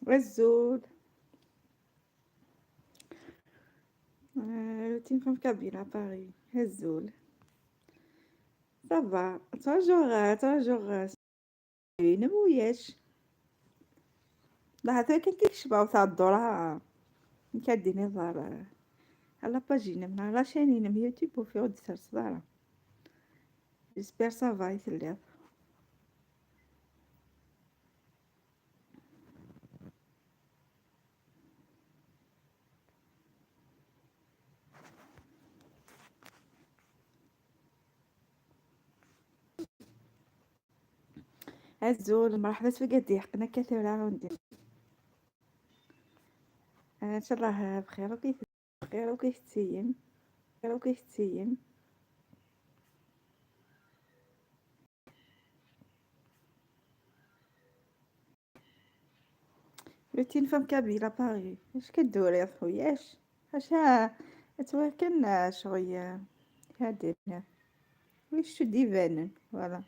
الزول روتين femme kabyle à Paris. الزول ça va toujours toujours نموياش لا كان كيكشبا وتاع الدورة نكاديني دار على page من على chaîne من يوتيوب وفي عود سرس. J'espère ça va يتليض. الزول مرحبا تفقدي حقنا كثير عندي. ان شاء الله بخير وكيف بخير وكيف تسيم بخير وكيف تسيم. روتين femme kabyle à Paris. اش كدور يا خويا؟ اش اش ها توكلنا شوية هادي ويش ديفان voilà.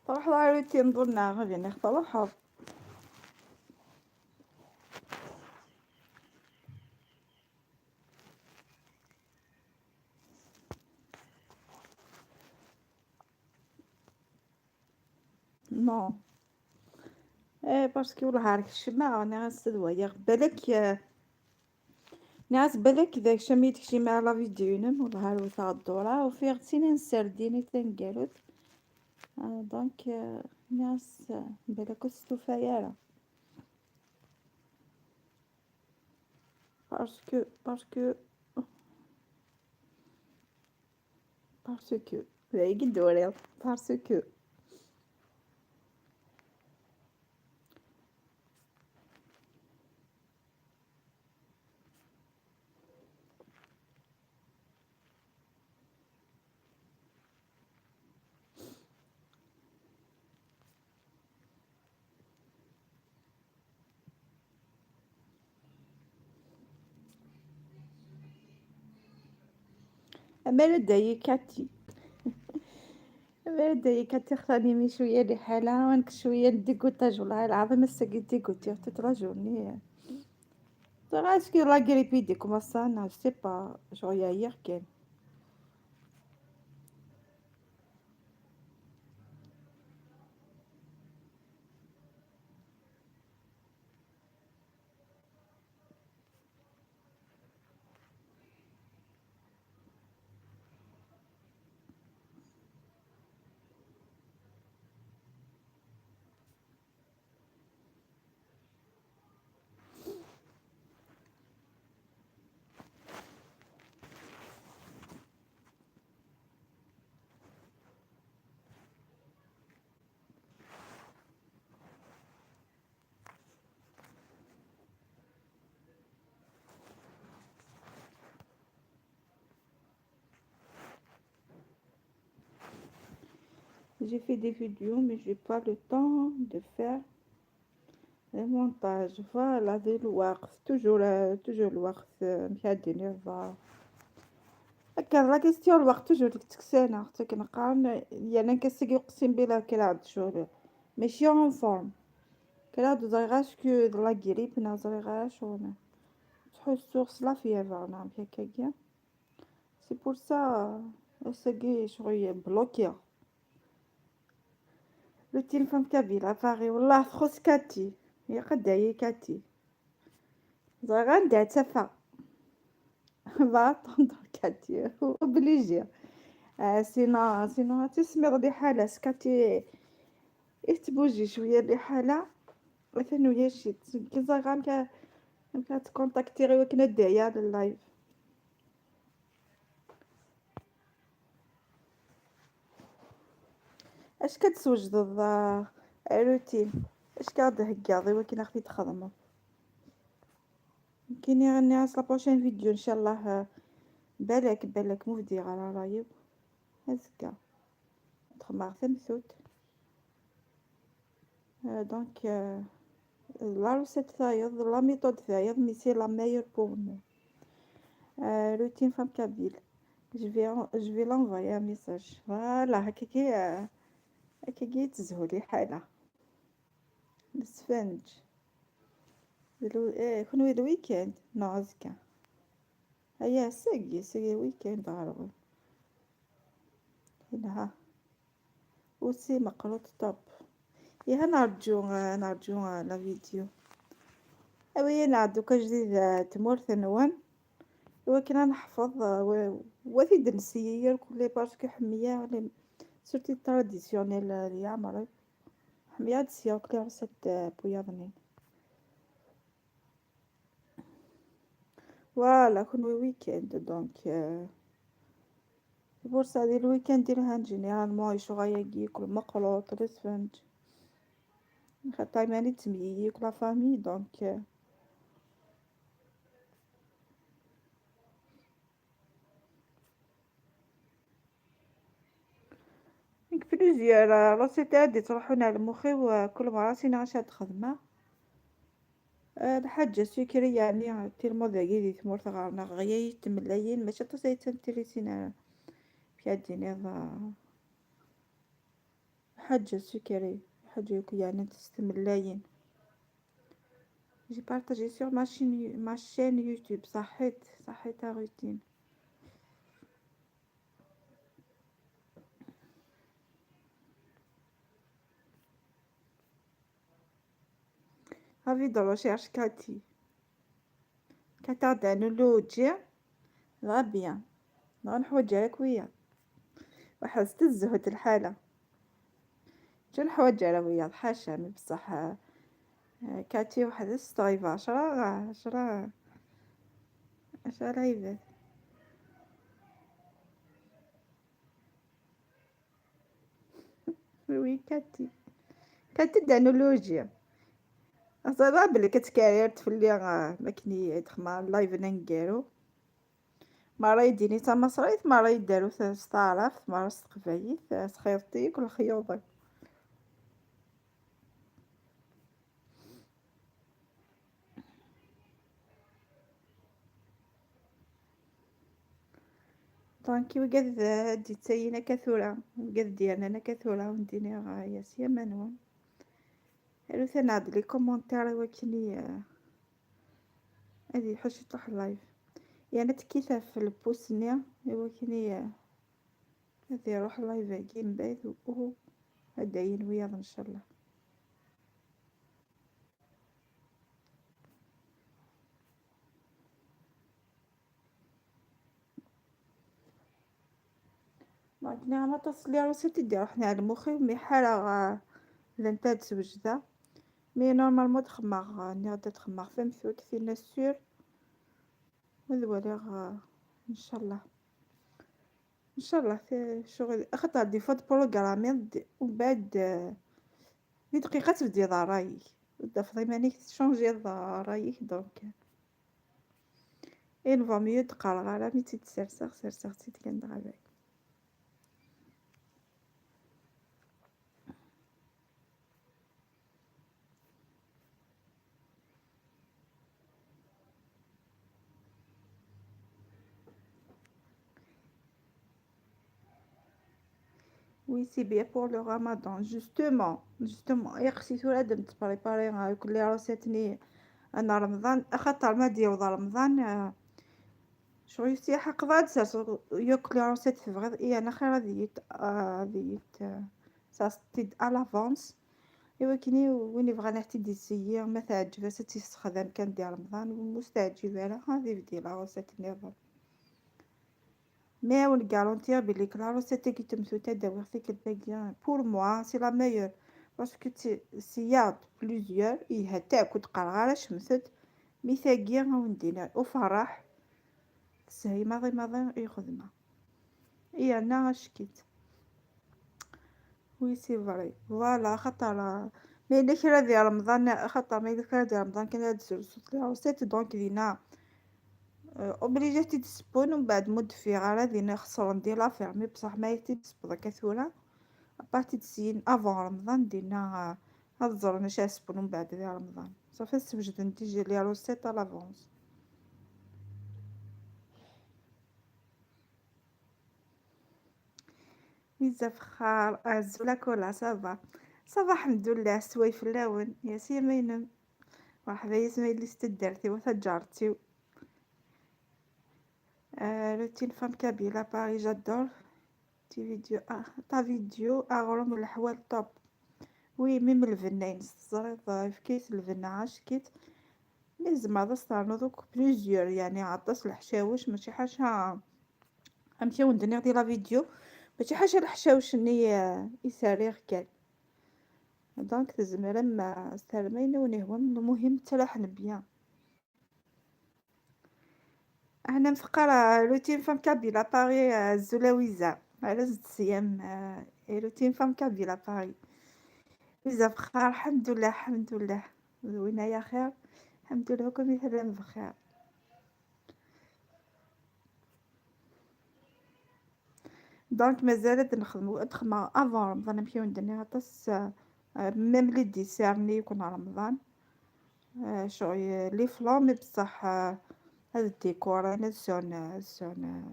تروح روتين ظلنا غادي نختار. Non ايه parce que والله عارف الشماعة انا غنستدوى بالك نعس بالك داك شميت كشي مع la vidéo نم والله عارف تاع الدورة وفي غتسيني نسرديني تنقالوت donc ناس بالك استوفايا parce que parce que parce que لا يقدر parce que أمال داي كاتي أمال داي كاتي خلاني مي شوية لي حالة ونك شوية dégoûtage والله العظيم الساقي dégoûté toute la journée. Est-ce que la grippe دي comme ça non je sais pas شغل hier كان J'ai fait des vidéos, mais j'ai pas le temps de faire le montage. Voilà, ذي الوقت toujours toujours الوقت مشادين هكا la question الوقت toujours تكسانا حتى كنقارن يعني كاسي اقسم بالله كلا شغل ماشي en forme كلا زريغاش que la grippe نا زريغاش ونا تحسو la fièvre نعم هكاكيا c'est pour ça ساكي شغل bloqué. روتين femme kabyle à Paris والله تخص كاتي يا قداي كاتي زعما ندير تفا va attendre كاتي obligé sinon sinon تسمر دي حالة سكاتي تبوجي شوية دي حالة مثلا ويا شي كي زعما كتكونتاكتي غير وكنا دايا ال live. اش كتسوجد روتين؟ اش كاد هكاضي ولكن اختي تخدمو. كاين غني عس la prochaine vidéo ان شاء الله. بالك بالك مفدي على رايب هزكا تخمر ثمثوت. donc la recette تايض la méthode تايض mais c'est la meilleure pour nous. Routine femme kabyle, je vais l'envoyer un message. Voilà هكاكي هكاكي تزهولي حالة السفنج. ايه كون ال week-end non هزكا هيا ساقي ساقي week-end غربي هنا aussi مقروط top. يا نرجو نرجو la vidéo اوي نعدو كجديد تمورث نوان ولكن نحفظ وثيد نسيي كل parce que حمية les surtout traditionnelles يا عمري حمية تسيا كلي recette بويضنين. Voilà كون week-end donc pour ça ديال ال week-end ديرها généralement يشوغاياكي كل مقروط السفنج خاطر ماني تميي la famille donc plusieurs recettes هادي تروحون على مخي وكل مرة سينا غاش هاد خدمة الحاجة sucré يعني tellement ذاكي دي تمورت غارنا غيا تملايين ماشي تصاي تنتريسينا في هاد حاجة sucré حاجة يعني تستملايين. J'ai partagé sur ma chaîne YouTube. صحيت صحيت روتين. Avis de recherche كاتي كتعطي نولوجيا غا bien نحوج عليك ويا واحد تزهد الحالة شو نحوج على ويا حاشا mais بصح كاتي واحد ستغيف 10 10 10 عباد. Oui كاتي كاتي دانولوجيا أصلا بلي كتكارير تفلي ماكني تخمر live ننقارو مرة يديني تما صريت مرة يدارو ستعرف مرة ستقبايت سخيرتي كل خيوطك. Donc وقاد دي تاينا كثورة وقاد ديالنا أنا كثورة ونديني غاية سيما نون هلو ثنعد les commentaires وكني هادي حوش يطلع ال live يعني تكيثا في ال pouce نيا وكني هادي يروح ال live كي من بعد و هدا ينويض ان شاء الله. Donc نعم تصلي recette دي رحنا على مخي mais حالة ذا تزوجدا mais normalement تخمر ني غادا تخمر فمثوت فينا sûr وذواليغ ان شاء الله ان شاء الله شغل خاطر des fois programmer ومن بعد في دقيقة تبدي رايك تفضي مانيك تشونجي رايك donc il vaut mieux تقرا على مي تسرسخ سرسخ تيت Oui, c'est bien pour le ramadan. Justement, justement, يا خصي ثورة دم تبريباري كل recettes ني أنا رمضان خاطر ما ديال رمضان شغل سياحة قضاء ياك les recettes تبغي إيه أنا خير هذه هذه سا à l'avance إوا كيني وين يبغى نحتي ديسيي ما تعجبها تيستخدم كان ديال رمضان ومستعجبة لها هذه بدي la recette نظام mais on garantit بلي la recette كي تمثو تداوي فيك الباقي pour moi c'est la meilleure parce que سياد plusieurs إيها تاكل تقرا شمست mais ثاقي وندينا وفرح تسهي ماضي ماضي يخدمها إيه أنا شكيت. Oui c'est vrai voilà خاطر ما إلا كرا ديال رمضان خاطر ما إلا كرا ديال رمضان كان هاد les recettes donc دينا obligé تيتسبون ومن بعد مد في غالا دينا خسرون دي l'affaire mais بصح ما يتيتسبض كثورة à partir سين avant رمضان دينا هاد زرنا شاسبون ومن بعد ديال رمضان صافي سوجد déjà les recettes à l'avance. بزاف خار أزولا كولا ça va ça va الحمد لله سواي في اللون يا سي مينم مرحبا يا سمي اللي استدرتي وتجارتي. Routine femme kabyle à Paris j'adore tes vidéos ta vidéo اغرم الحوال top. oui même الفنين تزريض كيس الفنا عاش كيت لازم هذا صارنو دوك plusieurs يعني عطس الحشاوش ماشي حاجة نمشيو ندير دي la vidéo ماشي حاجة الحشاوش ني يساريغ كان donc تزمرم سالمين وني هو المهم تلاحن bien. انا مفقرة routine femme kabyle à Paris الزلاويزة على زد الصيام routine femme kabyle à Paris بزاف بخير الحمد لله الحمد لله زوينة يا خير الحمد لله كم يسلم بخير. donc مازالت نخدمو تخدم avant رمضان نمشيو ندير غطس même les desserts ني يكون رمضان شوي les flans mais بصح هاد الديكور انا سون سون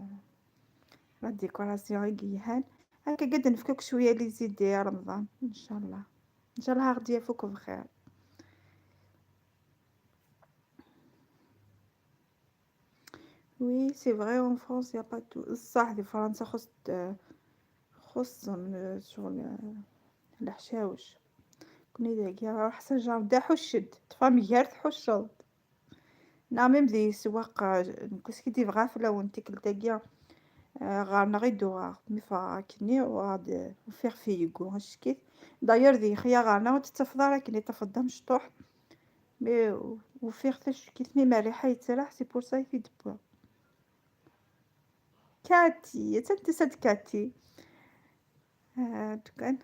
la décoration كيهان هكا قد نفكك شوية les idées رمضان ان شاء الله ان شاء الله غادي يفوك بخير. oui c'est vrai en France y a pas tout صح في فرنسا خص خص شغل الحشاوش كوني داك روح سجار دا حشد تفهم غير تحشد نعم ذي سواق كسكي دي غافلة وانتي كلتاكيا غارنا غير دوغا مي فاكني وغاد وفيغ فيغو هشكيت داير ذي خيا غارنا وتتفضل كني تفضل مشطوح mais وفيغ تشكيت mais مريحة يتسرح c'est pour ça يفيد بوا كاتي تنتسد كاتي دوكان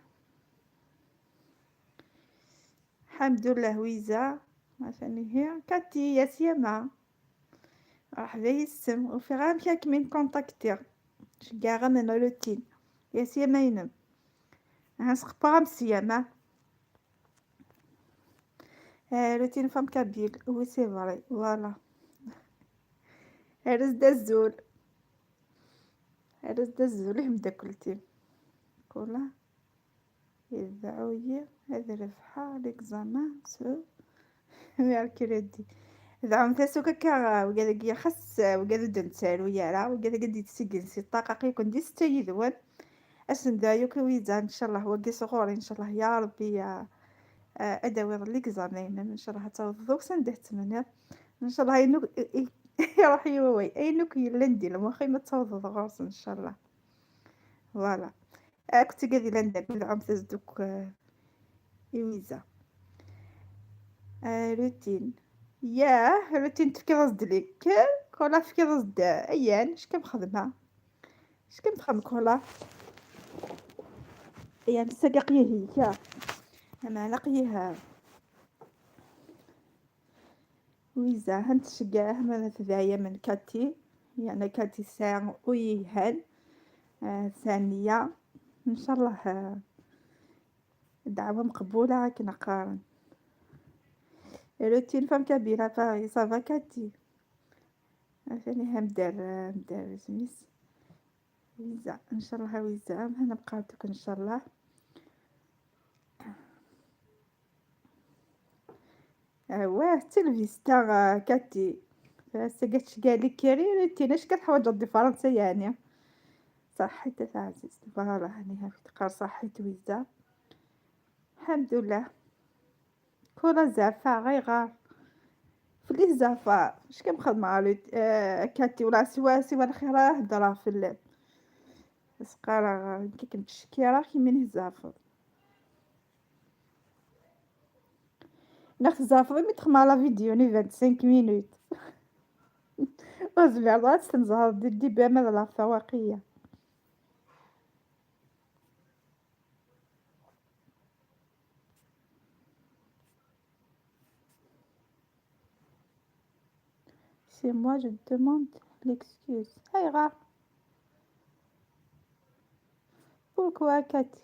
الحمد لله ويزا عشان هي كاتي يا سيما مرحبا يسم وفي غام كاك من contacter شكاغا من روتين يا سيما ينم هنسقبا سيما routine femme kabyle oui c'est vrai voilà هرز دازول هرز دازول هم داكلتي كولا يدعوي هذا رفحة l'examen ce mercredi زعما تاسو كاكا وكذا خاص وكذا دنتسالو يارا وكذا قد يتسجل سي الطاقة كيكون دي ستة يدوان أسن دايو كويزا إن شاء الله وكي صغوري إن شاء الله يا ربي يا أداوي l'examen إن شاء الله توضوك سنده تمنى إن شاء الله ينوك يروح يوي أينوك يلندي المخي ما توض غرس إن شاء الله voilà كنت قادي لندا بالعام تزدوك إويزا روتين ياه روتين تفكي دليك كولا فكي غزد ايان اش كنخدمها اش كنخدم كولا ايان ساقيه هي انا لقيها ويزا هنتشقاه من تذايا من كاتي يعني كاتي ساعة ويهان ثانية ان شاء الله دعوة مقبولة كي نقارن routine femme kabyle à Paris ça va كاتي عشان هم دار سميس ويزا ان شاء الله ويزا هنا بقاوتك ان شاء الله. واه تلفيستا كاتي سقات قالي كاري روتين اش كتحوج دي فرنسا يعني صحيت عزيز voilà هاني تقار صحيت ويزا الحمد لله كولا زعفا غير غار فلي زعفا اش كنخدم مع كاتي ولا سوا سوا الخير هضره في الليل سقارا كي كنتشكي راه كي من زعفا ناخذ زعفا mais تخمع la vidéo ني 25 minutes وزمير تنزهر دي بما لا فواقيه. C'est moi, je demande l'excuse. Aïra. Pourquoi, Cathy?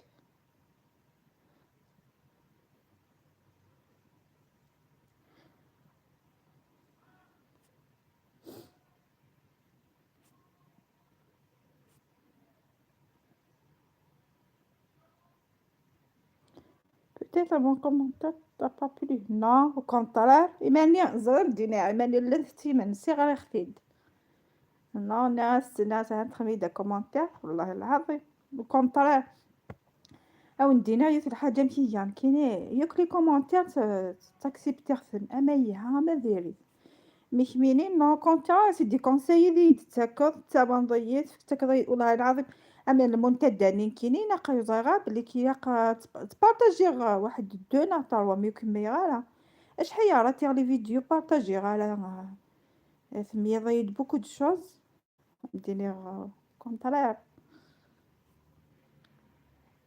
Peut-être mon commentaire t'a pas plu. Non, au contraire. إيماني زرم دينا إيماني لنفتي من صغر اختيد. Non, ناس ناس تخمي دا commentaire والله العظيم. Au contraire. أو ندينا يوث الحاجة مكيان كيني ياك les commentaires تاكسبتيغ أما يها ما ديري. mais كميني non contraire c'est des conseils لي تاكض تابونضيت تاكض والله العظيم. أما المنتدى كيني ناقا زغا بلي كياق تبارطاجي واحد deux نا trois mais كمي غالا اشحال راه les vidéos partager غالا ثميضيد beaucoup de choses ديني contraire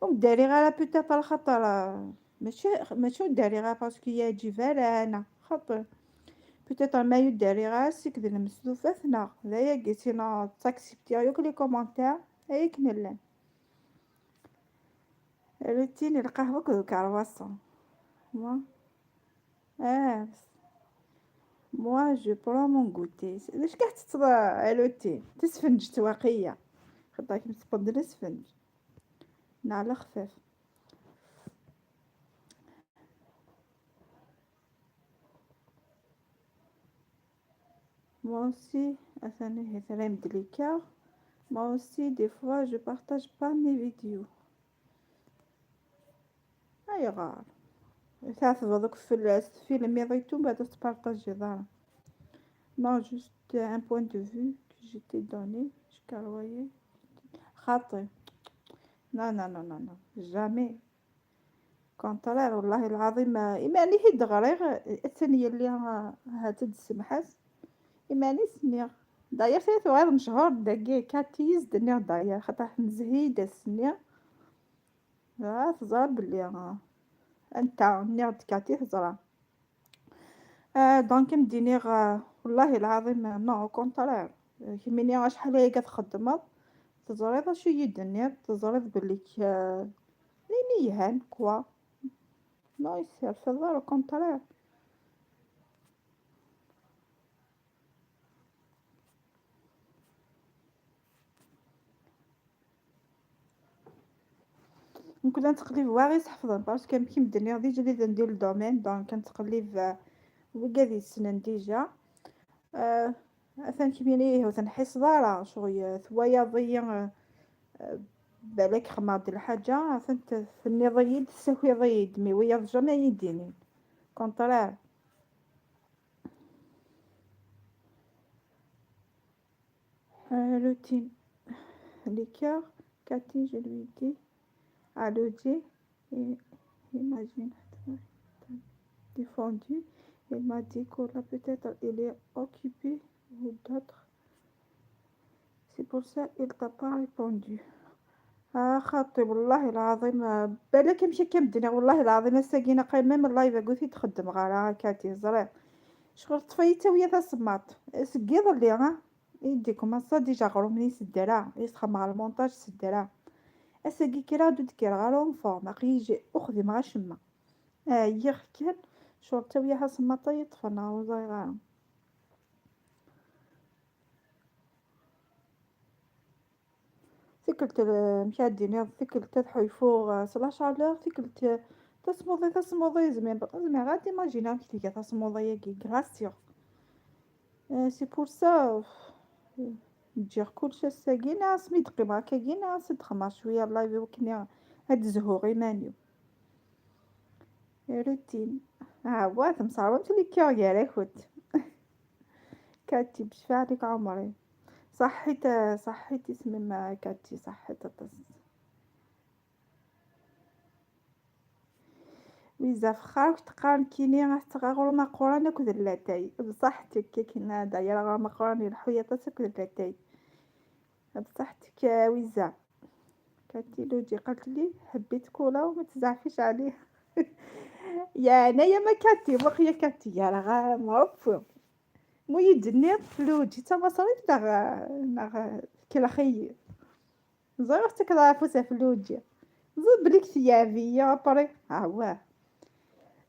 ومداري غالا peut-être خاطر ماشي داري غا parce que يجي فالانا خاطر peut-être ما يداري غا سيك ديال المسلوفاتنا ذايا كيتينا تاكسبتي ياك les commentaires هيك نلان روتين القهوة و الكرواسون. Moi moi je prends mon goûter. علاش كاع تطلع روتين تسفنج تواقية خاطر كي السفنج نعلى خفاف. Moi aussi, أثاني هي دليكا. Moi aussi, des fois, je partage pas mes vidéos. أي غار تعرف دوك في الفيلم يضيتو بعد تبارطاجي دار. Non, juste un point de vue que je t'ai donné. Je croyais. خاطر. Non, non, non, non, non. Jamais. Contraire والله العظيم إيماني هي دغريغ الثانية اللي هاتد السمحاس إيماني سنيغ داير ثلاث غير مشهور داكي كاتيز دنيا داير خاطر نزهيد السنيا تزرا بلي انت نيغ كاتي تزرا donc مديني والله العظيم non contraire كيميني شحال هي كتخدمض تزريض اش يدنيا تزريض بلي ليني يهان quoi non يسير في contraire. نكون نتقلب واغي حفظا parce que كي مدني déjà déjà ندير ال domaine donc كنتقلب وكاد يسنن déjà اثان كيميني هو تنحس دارا شغل ثوايا ضيا بالك خماض الحاجة اثان ثني ضيد تساوي ضيد mais ويا jamais يديني contraire. Routine les cœurs Cathy je lui dis à Lodji et imagine défendu. Il m'a dit que là peut-être il est occupé ou d'autres. C'est pour ça il t'a pas répondu. خاطي والله العظيم بالك مشي كمدني والله العظيم الساكينة قايمة من ال live قلت تخدم غير كاتي زرير شغل طفيت ويا تصمات سكيض اللي ها يديكم ça déjà غرومني سدرا يسخم على المونتاج سدرا اساكي كرا دو دكر غير en forme قيجي اخدم غا شما يخ كان شغل تا وياها سماطه يطفنا وزايغه. ثقلت مشاديني ثقلت تحيفوغ c'est la chaleur ثقلت تصموضي تصموضي زعما زعما غادي imaginer كي تصموضي كي glacial c'est pour ça نجيغ كلشي الساكينة سميت قيمة كاكينة سدخما شوية ال live وكني هاد الزهور إيمانيو روتين ها هو تمصاروت لي كيغ كنت كاتي بشفا عليك عمري صحيت صحيت اسمي ما كاتي صحيت ويزا فخار تقارن كيني راح تغرو ما قران كذ لاتاي بصحتك كي دايره ما قران الحيطه كذ لاتاي بصحتك ويزا كاتي لوجي قالت لي حبيت كولا وما تزعفيش عليه يا انايا ما كاتي وخيا كاتي يا راه غا معروف مو يدني فلوجي تا مصريت ناغ كلاخي زعما تكلا فوسا فلوجي زيد بليك ثيابي ابري واه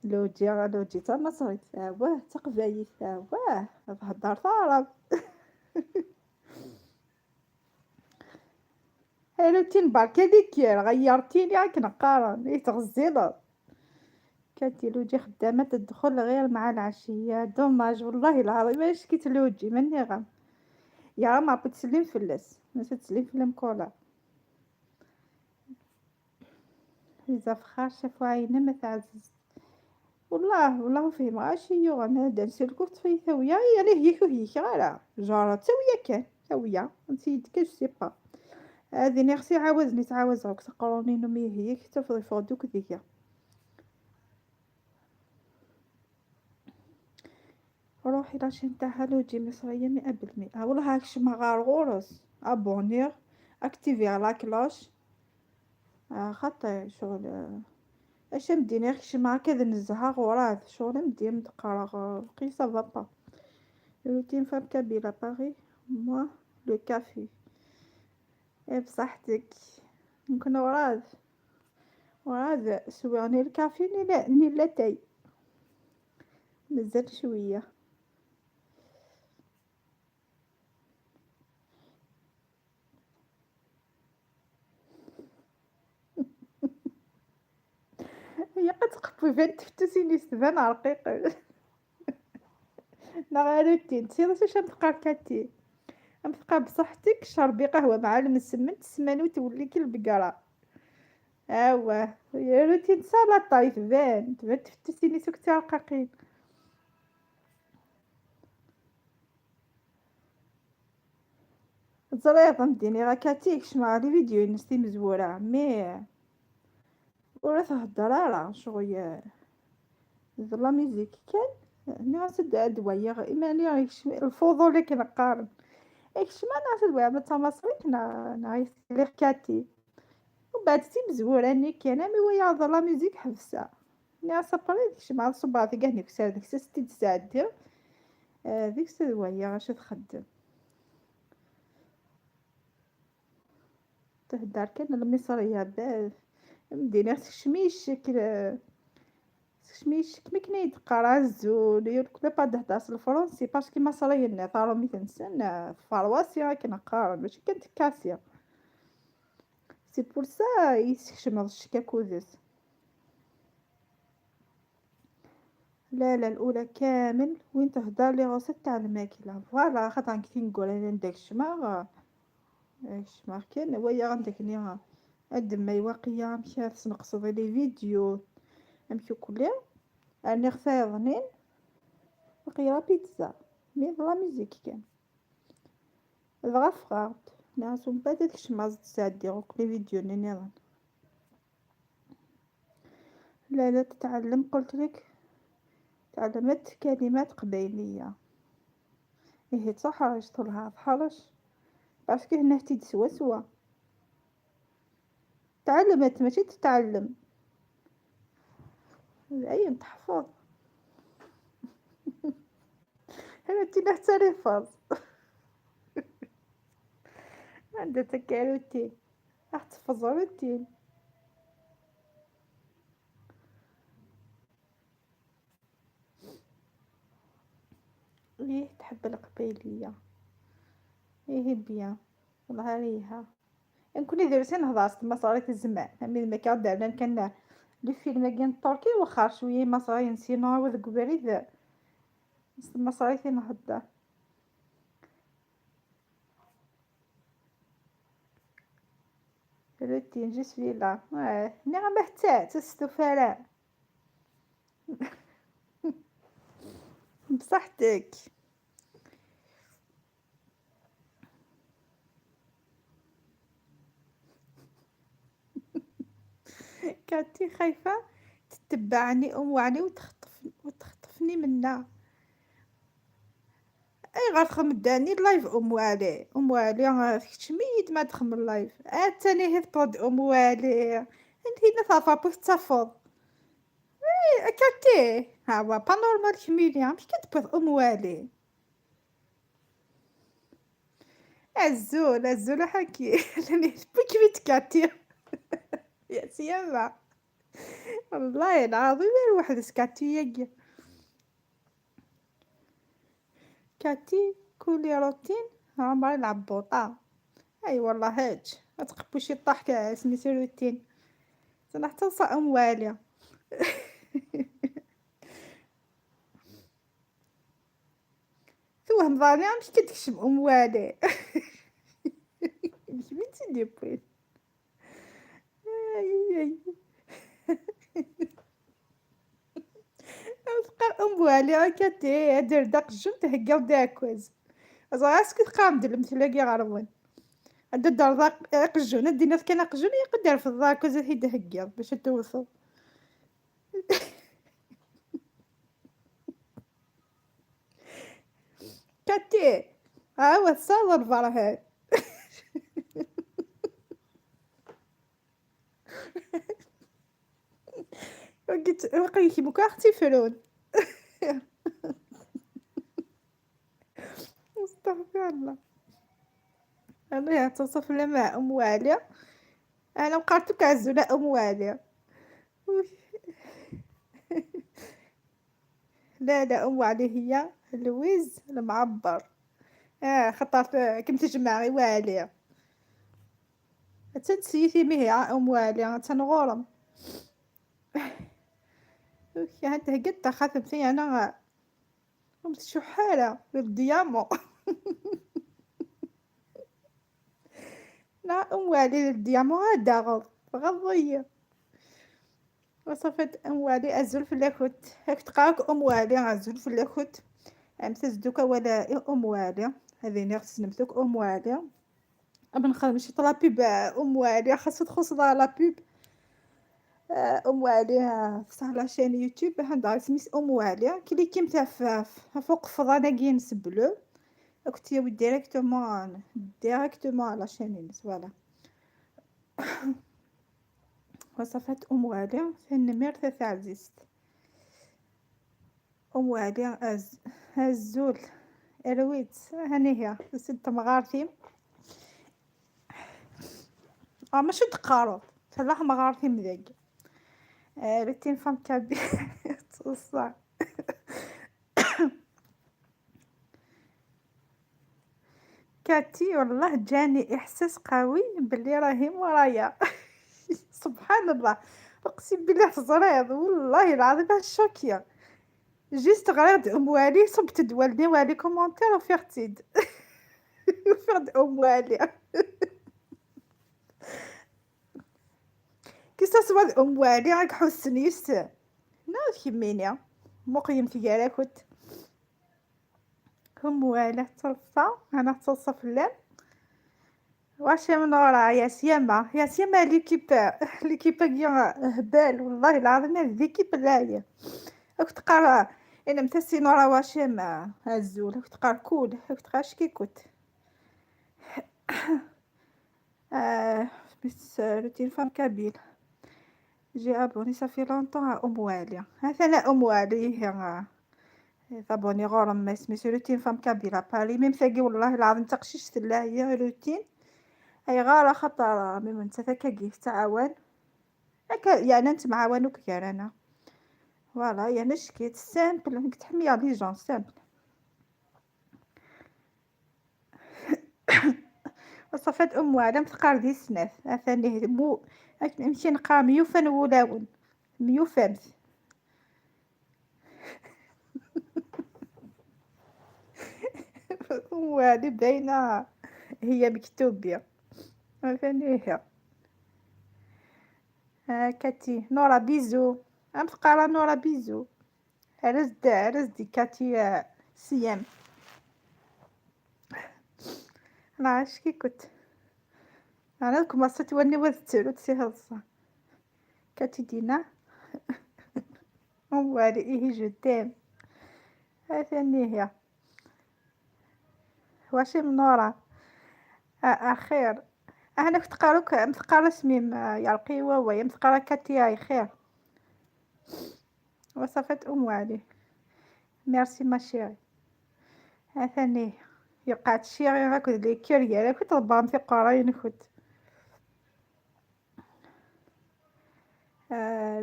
لوجي لوجي تا مصريت واه تقبايت واه تهدر تعرف. روتين برك هذيك غيرتيني راك نقارن إيه تغزيلو. كانت لوجي خدامة تدخل غير مع العشية dommage والله العظيم اش كي تلوجي ماني غام يا ما بتسلم فلس ما تسلم فيلم كولا إذا فخار شافو عينه ما تعزز والله والله فهم غاشي يوغ هذا نسلكو في ثوية يعني هي هي غير جارة ثوية كان ثوية نسيت كاش سي با هذه نيغسي عاوزني تعاوز راك تقروني نمي هي تفضي فوق ذيك روحي لاشين تاعها لوجي مصرية 100%. والله هاك شما غار غورس ابونير اكتيفي لا كلوش خاطر شغل اش مديني كشما هكذا نزها غورات شغل مدي متقرا قي سا va pas. روتين femme kabyle à Paris moi le café. إيه بصحتك نكون وراد وراد سواني الكافي ني لاتاي مازال شويه. هي قد تقفي تفتسيني تبان رقيق نا روتين تسير واش تبقى كاتي تبقى بصحتك شربي قهوة مع المسمن تسمان وتولي كي البقرة. اوا يا روتين سلطة تبان تبان تفتسيني سكتي رقاقين. زريط مديني غا كاتيك شمع لي فيديو نستي مزورة مي ولا تهدر راه شغل la musique كان ناس دوايا إيماني الفضول اللي كنقارن كشما ناس دوايا ما تمصريت نا لي كاتي وبعد تي مزوراني كان مي ويا la musique حبسه ناس بري كشما صباط كاع نكسر ديك ستي ساعات ديك دوايا غاش تخدم تهدر كان المصرية باف مدينة شميش شميش كما كنا يتقرا الزول يقول با تهدر الفرنسي parce que مصريين ثارو نسن فرواسي كنقارن ماشي كانت كاسيا c'est pour ça يسكشم الشكاكوزس. لا لا الاولى كامل وين تهدر les recettes تاع الماكله voilà خاطر كي نقول انا نداك الشماغ الشماغ كان ويا غنداك ني الدم يواقيا مشى تنقص les vidéos امشي كلها اني خفاضنين وقيا بيتزا mais la musique كان دغا فغات ناس ومن بعد كشما تساعد les vidéos ني لا لا تتعلم قلت لك تعلمت كلمات قبيليه إيه تحرش طولها تحرش parce que هنا تيد سوا سوا تعلمت ماشي تتعلم العين تحفظ هنا تينا حتى ريفاز عندها تكاروتين راح تحفظ روتين. ليه تحب القبيلية ايه bien والله ريها نكون درسين هضرت ما صارت الزمان مي ما كان دارنا كان les films كان تركي وخا شويه مصريين sinon وذ قبريد مصريين نهضر روتين je suis là ني غا حتى تستفارا بصحتك. كاتي خايفة تتبعني أم وعلي وتخطفني منا. اي غير خمداني ال live ام وعلي ام وعلي كتشميت ما تخم ال live اتاني هبطد ام وعلي انت هنا ثافا بوش تفض اي كاتي ها هو pas normal كميليا مش كتبث ام وعلي. الزول الزول حكي بكريت كاتي يا سيما والله العظيم الواحد سكاتي يجي كاتي كولي روتين عمري العبوطة. اي والله هاج ما تقبوش طاح سميتو روتين حتى نصا والي. توهم ضاني مش كتكشم ام والي. مش بنتي ديبوين. اي اي تقال ام والي كاتي دير داك الجو تهكاو داكوز اسكو تقام دير مثلا غارون عند الدار ذاك قجون دينا كان قجون يقدر في الضاكوز هي تهكاو باش توصل. كاتي ها هو تصور الفرهاد. وقلت وقيتي بوكا أختي فرون. استغفر الله. الله تصف لما ام واليا انا وقعتك عزوله ام واليا. لا لا ام علي هي لويز المعبر. خاطر كم تجمع غي والي تنسيتي مهي ام والي تنغورم. هاد هكذا خاتمتي انا شحالة للديامو. لا ام والي للديامو غادا غض غضية وصفة ام والي ازول في لاكوت هاك تقاك ام والي ازول في لاكوت امتزدوكا ولا ام والي هذه نغس نمتوك ام والي. ابن خدم شي la pub ام والي خاص تخص la pub ام والي في la chaîne YouTube عندها سميت ام والي. cliquer متا فوق فضانا كينس bleu كنت directement directement la chaîne voilà. وصفات ام والي ثنمير عزيزت ام والي الزول ارويت هاني هي ست مغارتي. ماشي تقارض تلاح مغارتي مذاق روتين فام كابي تصع. كاتي والله جاني احساس قوي بلي راهي مورايا. سبحان الله اقسم بالله تزريض والله العظيم choquée. juste غير ام والي صبت دوالني والي commentaire وفيرتيد. وفيرت ام والي كي سوا ام والي راك حسنيس نا كيمينيا مقيم تيارا كنت ام والي تصفى انا تصفى فلان واش من ورا يا سيما يا سيما l'équipe l'équipe كي هبال والله العظيم l'équipe لاهية. راك تقرا انا متسي نورا واشم الزول راك تقرا كول راك تقرا شكي كنت. بس routine femme kabyle j'ai abonné ça fait longtemps ام والي. مثلا ام والي هي abonnée غورم سميتو routine femme kabyle بالي même ثاقي والله العظيم تقشيش هي روتين اي غارة خطر même انت ثاكاكي تعاون هكا يعني انت معاونوك كير انا voilà يعني شكيت simple تحمي les gens simples. وصفات ام وعلم تقار دي سناف اثاني مو نمشي نقرا ميوفان ولاون ميوفامت. وهذه باينه هي مكتوبيه فاني هي. كاتي نورا bisous ام تقرا نورا bisous رزد رزدي كاتي سيام. انا عاش كي كنت انا كما وني وذتلو تسي كاتي دينا. والي إيه je t'aime. هاثاني هي واشي من نورا اخير انا كنت قاروك متقرا سميم يا وي متقرا كاتي خير. وصفات ام علي merci ma chérie. هاثاني يقعد شي غير هاكا لي كيريا كنت ربما في قراين كنت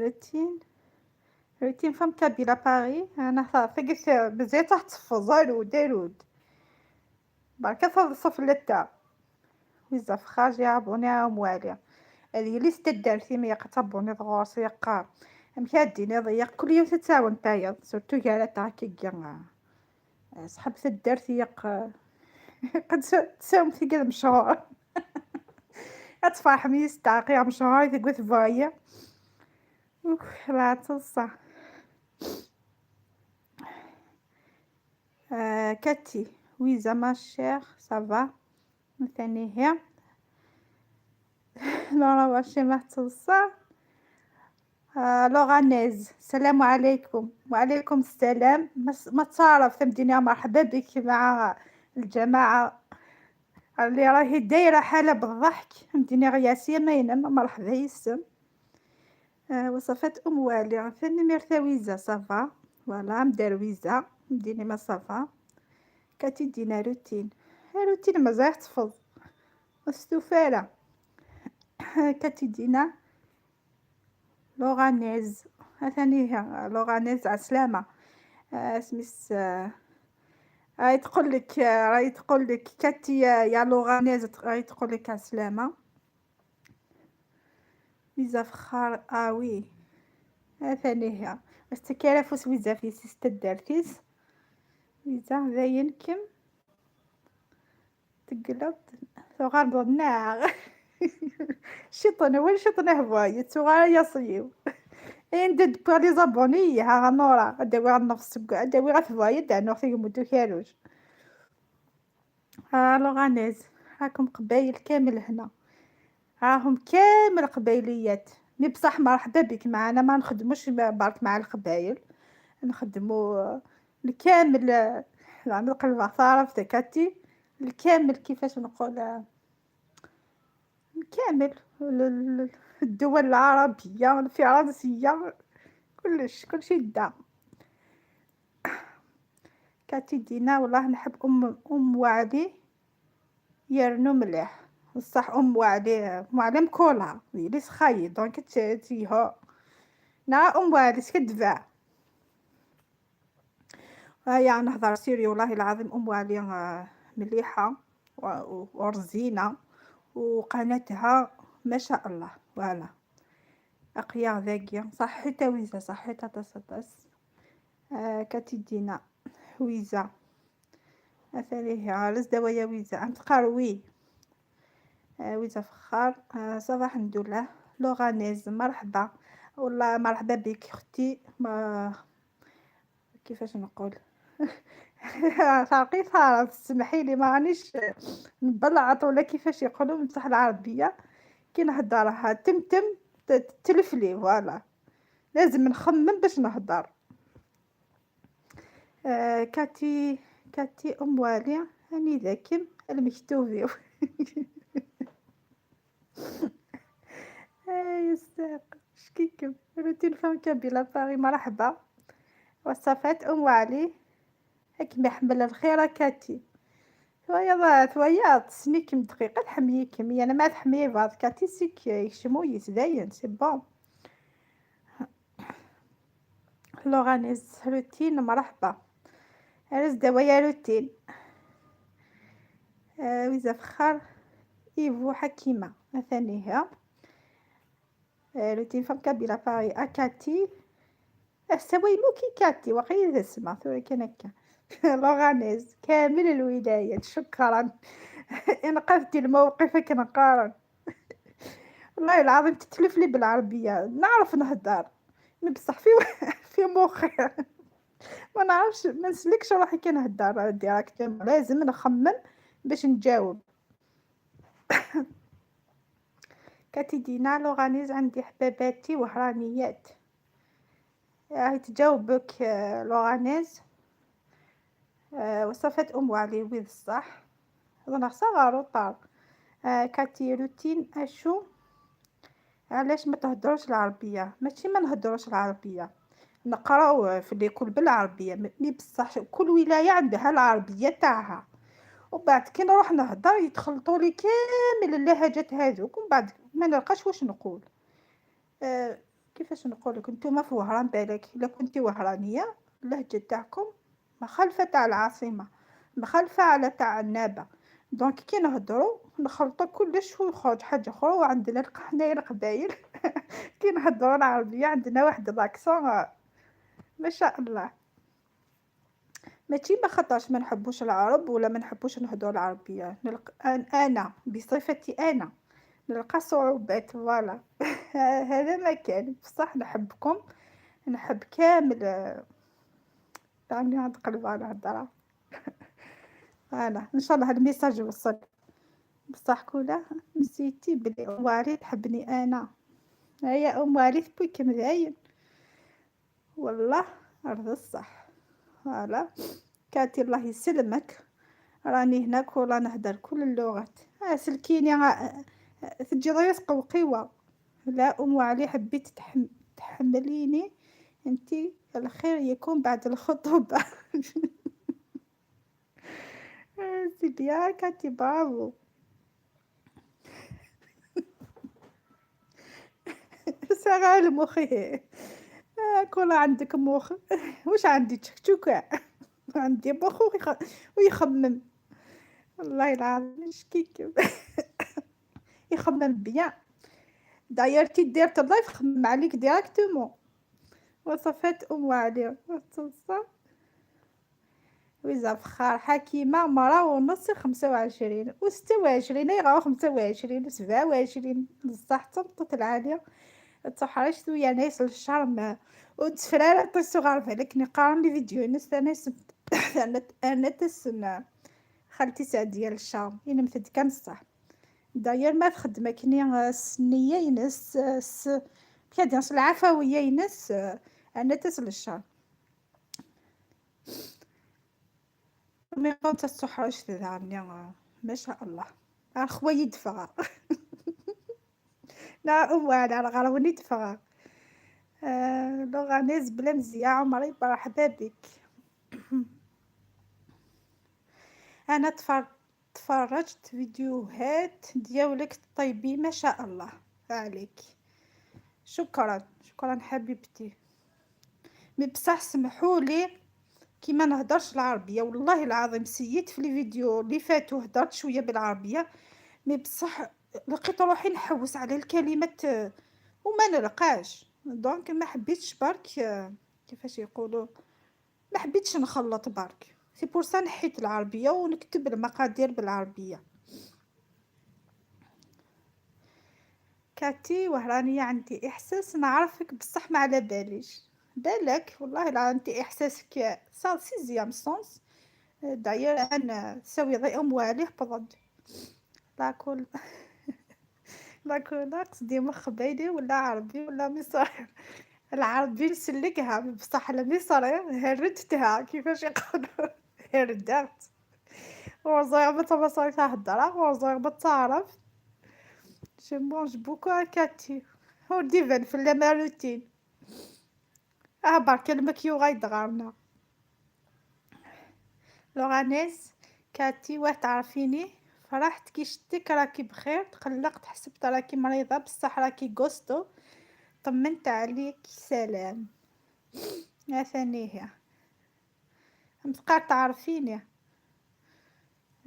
روتين روتين femme kabyle à Paris. انا ثقيت بزاف تحت تفضل ودارود بركة صفلتا ويزا فخاج يا abonné موالي هذه ليست دارتي ما يقتبوني ضغوص يقا مكاديني ضيق كل يوم تتساون تايا surtout كاع تاع كي صحاب الدار يق قد تساوم في كذا مشهور اتفرح ميس تعقي مشهور تقول فوايا لا تصح. كاتي ويزا ma chère ça va ثاني هي نورا واشي ما تصح. l'Oranaise السلام عليكم. وعليكم السلام. ما تعرف تمديني مرحبا بك مع الجماعة اللي راهي دايرة حالة بالضحك فهمتيني غياسية ما ينام مرحبا يسم. وصفات أم والي ثاني ميرتا ويزا ça va voilà مدار ويزا مديني ما ça va كاتي دينا روتين روتين مازال تفض استوفالة. كاتي دينا l'Oranaise ثاني l'Oranaise عسلامة. سميس راهي تقول لك راهي تقول لك كاتي يا l'Oranaise راهي تقول لك عسلامة. ويزا فخار oui ثاني هي استكالا فوس ويزا في سيست دارتيس ويزا ذاين كم تقلب ثغار ناغ شيطان وين شيطان هو يتوغا يصيو عند دبا les abonnés ها نورا اداوي غنفس اداوي غتفوايا دانو في مدو كاروج. l'Oranaise راكم قبايل كامل هنا راهم كامل قبايليات mais بصح مرحبا بك معنا ما نخدموش برك مع القبايل نخدمو الكامل نقلب عثارة كاتي الكامل كيفاش نقول الكامل الدول العربية الفرنسية كلش كلشي دا. كاتي دينا والله نحب ام وعلي يرنو مليح بصح ام وعلي معلم كولها لي سخاي donc تيها نا ام وعلي سكدفع هيا نهضر sérieux والله العظيم ام وعلي مليحة ورزينة وقناتها ما شاء الله voilà اقيا ذاكية صحيتا ويزا صحيتا تصطس. كاتي دينا ويزا اثريه عرس دوايا ويزا عم تقروي. ويزا فخار. صباح الحمد لله. l'Oranaise مرحبا والله مرحبا بك اختي. ما كيفاش نقول ثقيفة تسمحي لي ما رانيش نبلعط ولا كيفاش يقولوا بصح العربية كي نهضرها تمتم تلف لي voilà لازم نخمم باش نهضر. كاتي كاتي ام والي هاني ذاكم المكتوبي يستحق شكيكم routine femme kabyle à Paris مرحبا. وصفات ام علي هاك محمل الخيرة كاتي ثويا ثويا تسنيكم دقيقة تحميكم أنا ما تحمي بعض كاتي سيك يشمو يتداين c'est bon. l'Oranaise روتين مرحبا أرز دوايا روتين. ويزا فخار إيفو حكيمة مثلا هي routine femme kabyle à Paris أكاتي السوي موكي كاتي وقيل اسمه ثوري كان هكا l'Oranaise كامل الولايات شكرا انقذتي الموقف كنقارن والله العظيم تتلف لي بالعربية نعرف نهدر mais بصح في مخي ما نعرفش ما نسلكش روحي كي نهدر direct لازم نخمم باش نجاوب. كاتي دينا l'Oranaise عندي حباباتي وهرانيات راهي تجاوبك l'Oranaise. وصفات ام علي ويذ الصح اظن خصها غير كاتي روتين اشو علاش ما تهدروش العربية؟ ماشي ما نهدروش العربية، نقراو في l'école بالعربية، mais بصح كل ولاية عندها العربية تاعها. وبعد كي نروح نهضر يتخلطوا لي كامل اللهجات هذوك، ومن بعد ما نلقاش واش نقول. كيفاش نقول لك، نتوما في وهران بالك الا كنتي وهرانيه اللهجة تاعكم مخالفة تاع العاصمة، مخالفة على تاع عنابه. donc كي نهضروا نخلطوا كلش ويخرج حاجة اخرى. وعندنا حنايا القبايل كي نهضروا العربية عندنا واحد l'accent ما شاء الله. ماشي ما خاطرش ما نحبوش العرب ولا ما نحبوش نهضروا العربية، انا بصفتي انا نلقى صعوبات، voilà هذا ما كان. بصح نحبكم، نحب كامل. راني نتقلب على الهضرة. voilà ان شاء الله هاد ال message يوصل. بصح كولا نسيتي بلي ام وليد تحبني انا، هيا ام وليد بويك مذاين والله ارض الصح. voilà كاتي الله يسلمك، راني هنا كولا نهدر كل اللغات. سلكيني تجي ضيس قوقيوة. لا ام علي حبيت تحمليني انتي، الخير يكون بعد الخطوبة. c'est bien كاتي، برافو. ساغا المخي كل عندك مخ. واش عندي تشكشوكة؟ عندي مخ ويخمم، والله العظيم شكيك يخمم bien. d'ailleurs كي ديرت ال live خمم عليك directement. وصفات ام علي ويزا فخار حكيمة مرا ونص، 25 و26 غا 25 و27 بصح تمطت العالية تحرشت ويا ناس للشهر ما وتفرارة طيسو غارف عليك نقارن les vidéos ناس انا انا تسنى خالتي سعدية للشام إنا مثل كان الصح. داير ما تخدم كني السنية ينس بيا العفوية ينس انا تسل الشام مي كنت تحرشت ذعني ما شاء الله. الخوا يدفع لا ام على غروني دفع. لغة بلا مزية عمري مرحبا بك. انا تفرجت فيديوهات ديالك طيبين ما شاء الله عليك. شكرا شكرا حبيبتي. mais بصح سمحولي كي ما نهضرش العربية، والله العظيم سيت في les vidéos اللي فاتو هضرت شوية بالعربية، mais بصح لقيت روحي نحوس على الكلمات وما نلقاش. donc ما حبيتش برك كيفاش يقولوا، ما حبيتش نخلط برك، c'est pour ça نحيت العربية ونكتب المقادير بالعربية. كاتي وهرانيه عندي احساس نعرفك بصح ما على باليش. بالك والله لا عندي احساسك صار sixième sens. d'ailleurs انا سوي ضي ام والي بضد لا كل لا كل قصدي مخ بالي ولا عربي ولا مصري. العربي نسلكها بصح المصري هردتها كيفاش يقولوا هردات. ورزيغ مصري تهضر ورزيغ تعرف. je mange beaucoup كاتي هو ديفان في la routine. برك المكيو غيدغرنا. لوغانيز كاتي واه تعرفيني، فرحت كي شتك راكي بخير، تقلقت حسبت راكي مريضة بصح راكي costaud، طمنت عليك سلام. ثاني هي متقار تعرفيني.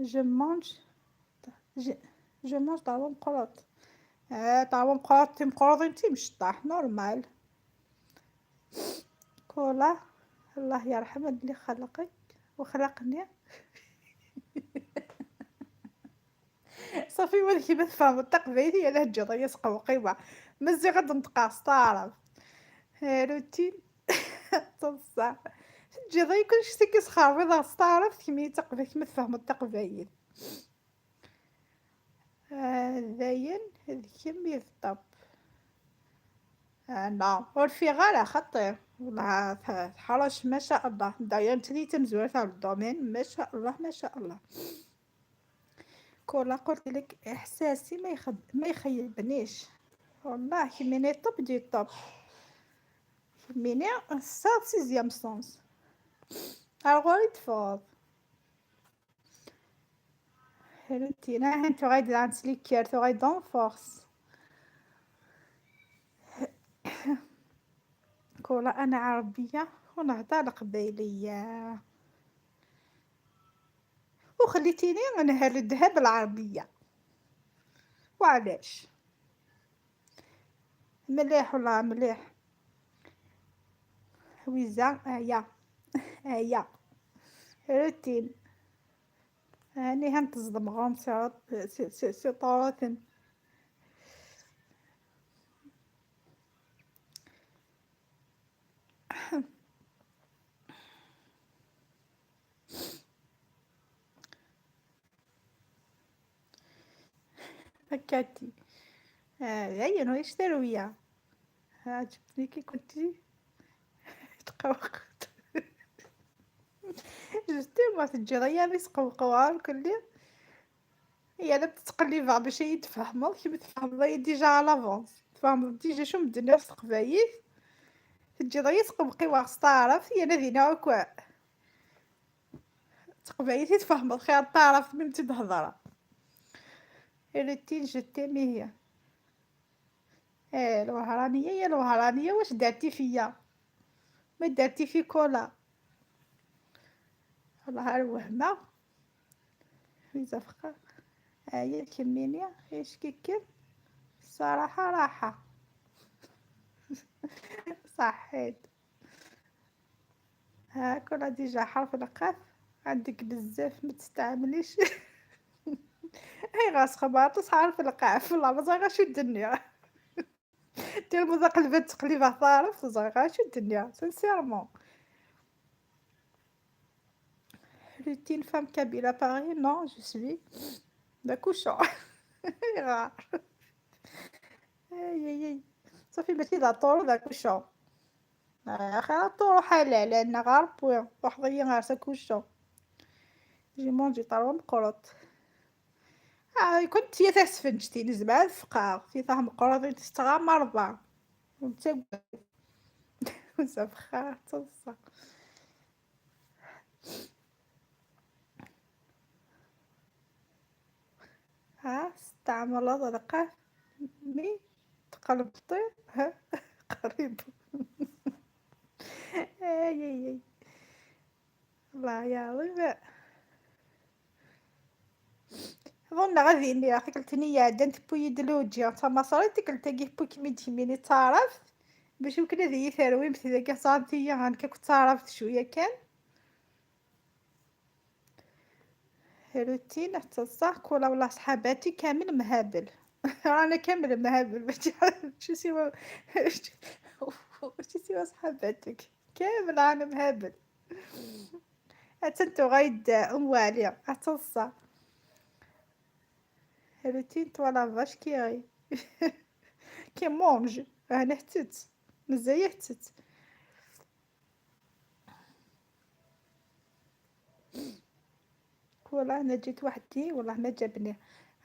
je mange je mange طاوة مقروط. طاوة مقروط مقروط انتي مشطاح normal. كولا الله يرحم اللي خلقك وخلقني. صافي ولكن ما تفهم التقبيلية لهجة ضيس قوقيوة مزي غاد نتقاص تعرف روتين تصح تجي ضي كلشي تكس خاربي تعرف كمية تقبيل كيما تفهم التقبيل. ذاين كمية الطب. لا ورفي غالا خطير والله حرش ما شاء الله. داير تريت مزوار تاع ال domaine ما شاء الله ما شاء الله. كولا قلت لك احساسي ما يخيبنيش والله. كيميني top du top، كيميني سا sixième sens. الغوري تفوض. روتين انتو غايد عند سليكير تو غايد اون فورس. كولا انا عربية ونهضر القبايلية وخليتيني نهردها بالعربية. وعلاش؟ مليح والله مليح. ويزا هيا هيا روتين هاني هنتصدم غوم سي طوروثن. هكاتي هيا واش تروية عجبتني كي كنتي تقوقت. جوستومون تجي غير يسقوقوها الكل. هي لا تتقلبها باش هي تفهمو كيما تفهم ديجا على لافونس، تفهم ديجا شو مدنا في القبايل. تجي غير تقوقي تعرف هي نادينا كوا تقبايل تفهم خير تعرف من تهضر. روتين جو تيمي هي ايه الوهرانية. يا الوهرانية واش درتي فيا؟ ما درتي في كولا والله الوهمة. ويزفقة هيا الكمينية ايش كيكل الصراحة راحة. صحيت ها كولا ديجا حرف القاف عندك بزاف ما تستعمليش. هاي غاس خباطس حرف القاف والله ما زاغا شو الدنيا. دير مذاق تقليبه طارف زاغا شو الدنيا سانسيرمون. Routine femme kabyle à Paris, non, je suis d'accouchant. غار اي اي اي صافي ماشي دا طورو d'accouchant. اخي طورو حلال لان غار بوين وحضيا غار ساكوشون. جي مونجي طرو مقروط. كنت هي تسفنجتي نزبع فقا في ثاه مقروط تستغى مربع وانت وزفخا تصا. ها استعمل القاف مي تقلبطي ها قريب. اي اي اي الله يا ربي. ظن غادي اني اخي قلت عندنا بوي دلوجيا تما صارت قلت كي بوي كمي تيميني تعرفت باش يمكن هذه ثروي مثل كي صارت هي كنت عرفت شويه كان روتين حتى صح كولا والله صحاباتي كامل مهابل. رانا كامل مهابل ماشي شو سوا ماشي سوا صحاباتك كامل رانا مهابل. حتى غايد ام واليا حتى الصح روتين toi la vache qui rit qui mange. انا حتت مزيان حتت. والله انا جيت وحدي والله ما جابني.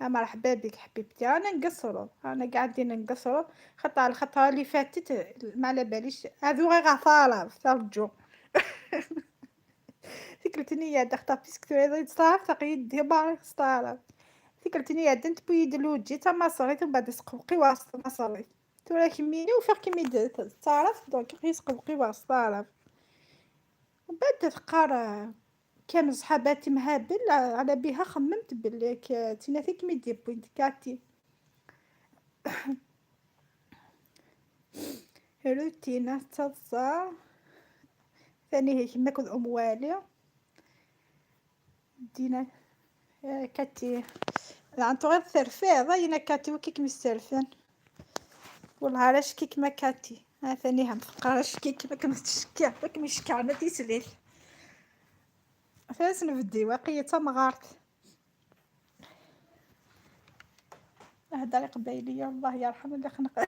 مرحبا بك حبيبتي. انا نقصرو، انا قاعدين نقصرو خطا الخطره اللي فاتت ما على باليش هذو غير غفاره ترجو. فكرتني يا دختا بيسك تريد تصاف تقيد ديما ستارف. فكرتني يا دنت بوي دلوجي تما صريت ومن بعد سقوقي واسط ما صريت تورا كميني وفيق كمي تعرف دونك غير سقوقي واسط تعرف. ومن بعد تقار كامل صحاباتي مهابل على بها خممت بلي تينا فيك ميدي بوينت كاتي. روتين تصا ثاني هي كيما كنت ام والي دينا كاتي عنتو غير ثرفي ضاينا كاتي وكيك مسترفن والله علاش كيك ما كاتي ثاني هم فقراش كيك ما كنتشكى ما كنشكى ما تيسليل فاس نبدي واقية تمغارت. هضري قبايلية الله يرحم اللي خنق.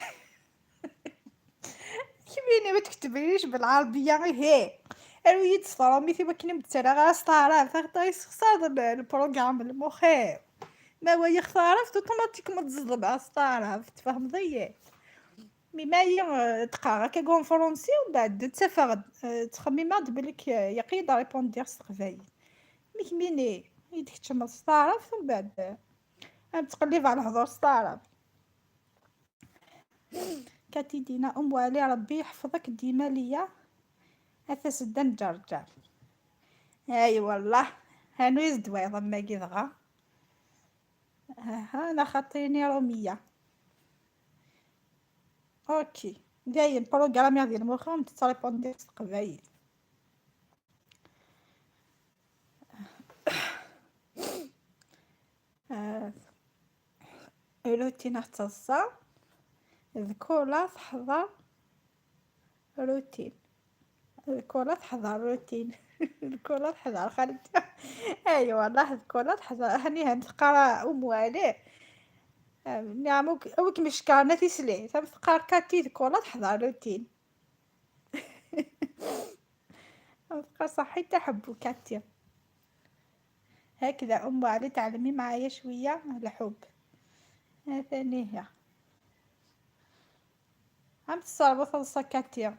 كيميني ما تكتبليش بالعربية غير هي اروي تصرامي ثي كني متسرا غير ستعرف غير يخسر البروغرام المخي ما هو يختارف اوتوماتيكمون تزضب على ستعرف تفهم ضيع. مي ما هي تقرا هكا كون فرونسي ومن بعد تسافر تخمم بليك يقيد ريبوندير ستقبايل. مي كميني يتكتشم ستعرف من بعد تقلب على الهضور ستعرف. كاتي دينا ام علي ربي يحفظك ديما ليا اثاس نجرجر. اي والله هانو يزدوي ضما كي ها انا خاطيني رومية. اوكي دايم بروغرامي ديال المخ تريبوندي قبايل. روتين تصا ذكولا تحضر روتين، ذكولا تحضر روتين، ذكولا تحضر خالتي. اي والله ذكولا تحضر هاني هنتقرا ام علي نعم اوك مشكارنا تيسلي تقار كاتي ذكولا تحضر روتين. تبقى صحي تحبو كاتي. هكذا ام علي تعلمي معايا شويه الحب. ثاني هي عم تصربو ثلصا كاتي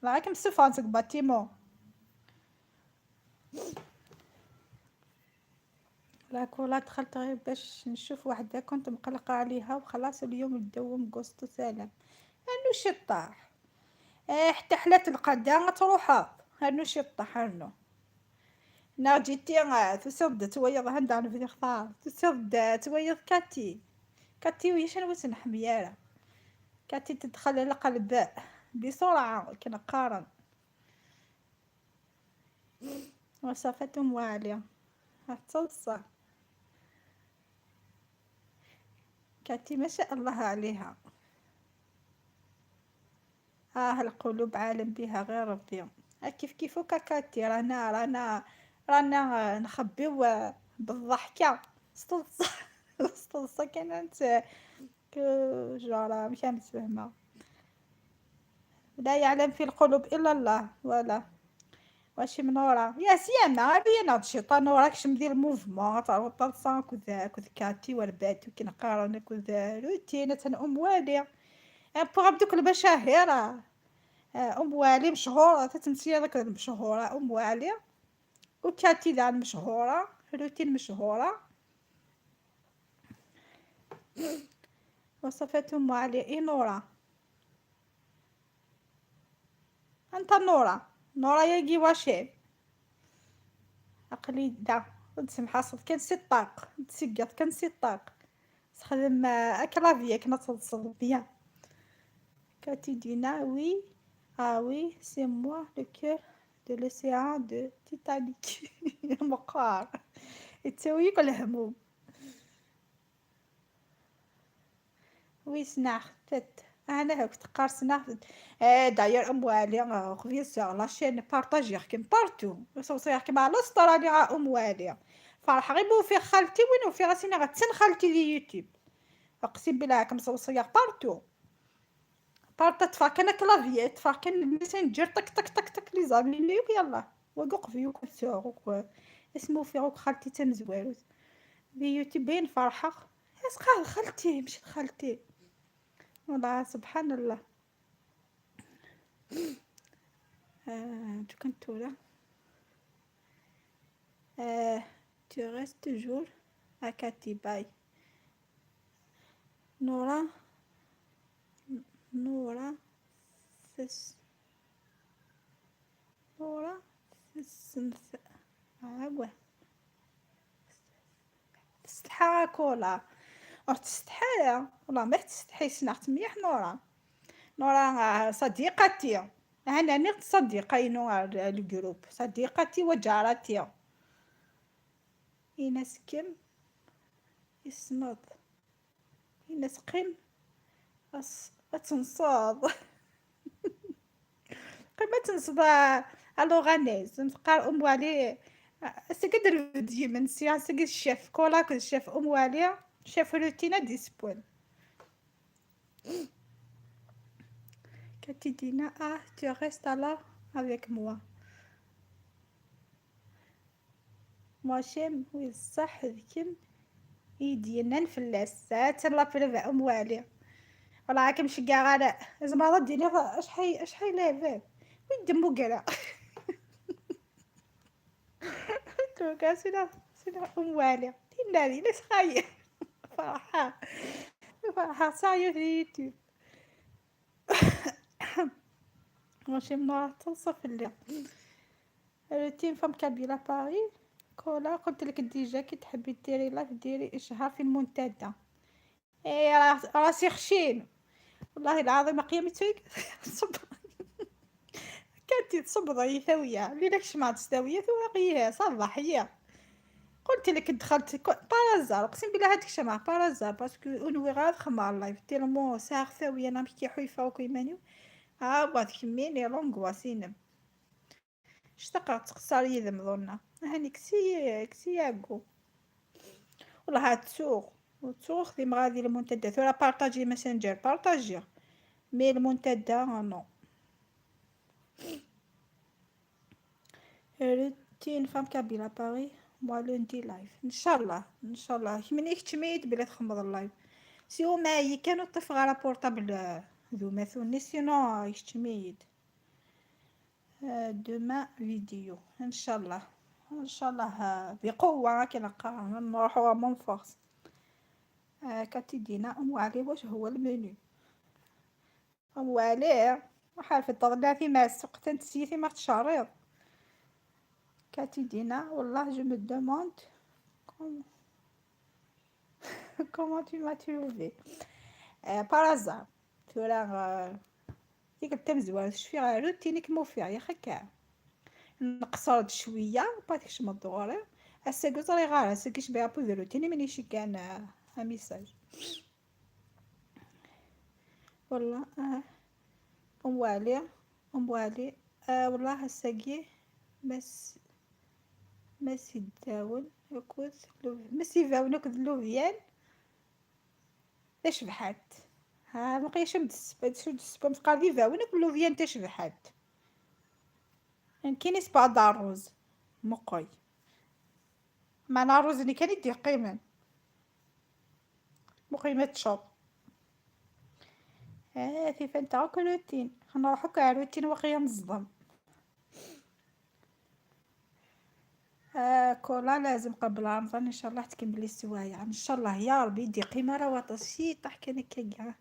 راك مسفانسك باتيمو. لا كولا دخلت غير باش نشوف وحده كنت مقلقه عليها وخلاص اليوم الدوم قوستو سلام. انو شي طاح حتى حلات القدا تروح هانو شي طاح هانو نا جيتي تسد تويض هندا نفدي خطار تسد تويض كاتي كاتي ويش نوس نحميارة كاتي تدخل القلب بسرعة كنقارن. وصفات موالية تصلصة كاتي ما شاء الله عليها. القلوب عالم بها غير ربي. كيف كيفو كاتي رانا رانا رانا نخبيو بالضحكة سطلصة كانت جارة مش متفهمة. لا يعلم في القلوب إلا الله. ولا واشي منورة يا سيما غادي ناض الشيطان وراك شمدير موفمون تاع طلصة كذا كذا كاتي ورباتي كنقارن كذا روتين تن ام والي بوغ دوك المشاهير. ام والي مشهورة تتمثيل هذاك المشهورة ام والي وكاتي ذا المشهورة روتين مشهورة. وصفات ام علي اي نورة انت نورة نورة ياكي واشي عقلي دا تسمح حصل كان سي طاق تسقط كان سي طاق تخدم اكلافيا كنا تصل بيا. كاتي دينا oui ah oui c'est moi le cœur de l'océan de Titanic. مقار تساوي كل هموم. oui سناخ انا هاك تقار سناخ. داير ام والي خويا la chaîne بارطاجي كيم partout صوصي كيما على استراليا ام والي فرح غير بو في خالتي وين في راسي غتسن خالتي دي يوتيوب اقسم بالله كم صوصي partout بارتا تفاك انا clavier تفاك الميسنجر طك طك طك طك les amis ليك يلا وقف فيوك سوق اسمو في خالتي تمزوالوت دي يوتيوب بين فرحة اسقال خالتي مشيت خالتي والله سبحان الله. تو كنتو لا tu restes toujours à Kati باي. نورا نورا فس نورا فسنث عاوه تستحى كولا اور تستحى والله ما تستحي سناخت مليح. نورا نورا صديقتي انا نغت صديقة ينو ال groupe صديقتي وجارتي. إناس كم يسنض إناس قيم أتنصاد قيمة تنصد الوغانيز نتقار أم والي سكد الفيديو من سي سكد الشيف كولا الشيف أم والي شيف روتينا ديسبون. كاتي دينا ah tu restes là avec moi ماشي وي صح ذكم يدينا نفلاس لا بريف ام والي والله كنمشي كاع غالا زعما رديني اشحال لافال وين دمو كاع. توكا سينا ام والي تينا ناس خايف فرحة فرحة صاير في يوتيوب. ماشي منورة تنصف اللي روتين femme kabyle à Paris. كولا قلت لك déjà كي تحبي ديري live ديري اشهار في المنتدى. ايه راسي خشين والله العظيم قيامي تصب كانت تصب ضعيفة اللي لك شمعت تستوية ثواقيها صباح هي. قلت لك دخلت par hasard، اقسم بالله هاديك الشمعة par hasard parce que اونوي غاد خمار live tellement ساعة ثاوية انا كي حيفا وكيمانيو ها بغات كميني l'angoisse ينم اشتقت تقصر يذم ظنا هاني كسي كسي ياكو والله تسوق وتسوق خديم غادي المنتدى ثورا partager Messenger partager mais المنتدى non. routine femme kabyle à Paris moi lundi live ان شاء الله ان شاء الله كمني كتميت بلا تخمض ال live si ما كانوا طفل على portable ذو مثوني sinon يكتميد demain vidéo ان شاء الله ان شاء الله بقوة كنلقى نروحو en force. كاتي دينا ام علي واش هو المنيو ام علي وحال الطلع في ما سوق تنسيتي ما تشريط. كاتي دينا والله je me demande comment tu m'as trouvé par hasard. ثورا ديك التمزوار شفي روتينك موفي يا خكا نقصرد شويه باتك شمدوري اساكو زري غار اساكي شبيها بو روتيني مني كان message والله. ام والي ام والي والله اساكي مس ماسي داون اكود ماسي فاون اكود لوفيان تشبحات ها مقياش مدس متقال فاون اكود لوفيان تشبحات كاين سبع دار مقوي معنا الروز اللي كان يدي قيمة مقيمة تشوب في فانت روتين نروحو كاع روتين وقيا نصدم. كولا لازم قبل رمضان ان شاء الله تكملي السوايع ان شاء الله يا ربي يدي قيمة راه واطسي طاح كان كاع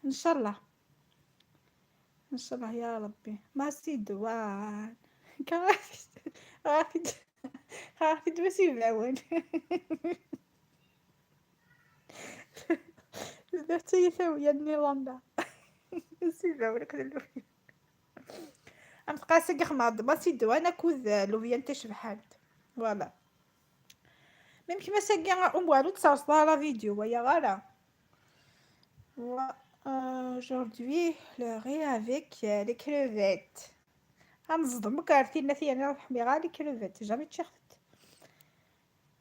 ان شاء الله ان شاء الله يا ربي ما دوان غافي غافي دوسي بعون درتي ثاوية النيرلندا سي بعون كذا ام تقاسي خماض ما سي انا كوز لوفيان تشبحات voilà même كيما ساكي ام والو تصاوص la vidéo ويا غالا. Aujourd'hui le riz avec les crevettes. غنصدمك عرفتي في انا نحمي غير les crevettes jamais تشخت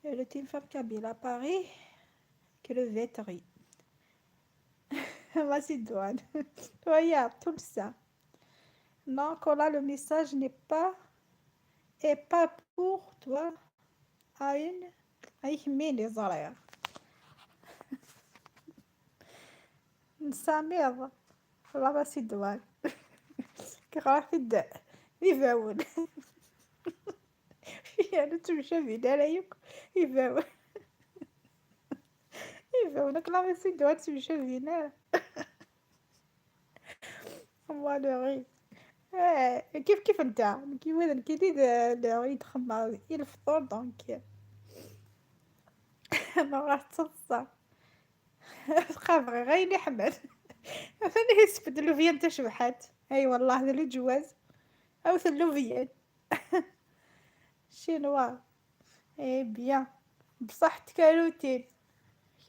routine femme kabyle à Paris crevettes riz macédoine. Regarde tout ça. Non, là, le message n'est pas et pas pour toi. عين أي ميني زرير نساميض والله macédoine كي الداء يفاول يعني تمشى بينا يك يفاول يفاول la macédoine تمشى بينا voilà كيف كيف انت كي وين كي دي يتخمر الفطور donc ما راح تصص خافغي غير حمد ثاني يسبد اللوفيان تشبحات اي والله هذا اللي جواز او اللوفيان chinois eh bien بصحتك روتين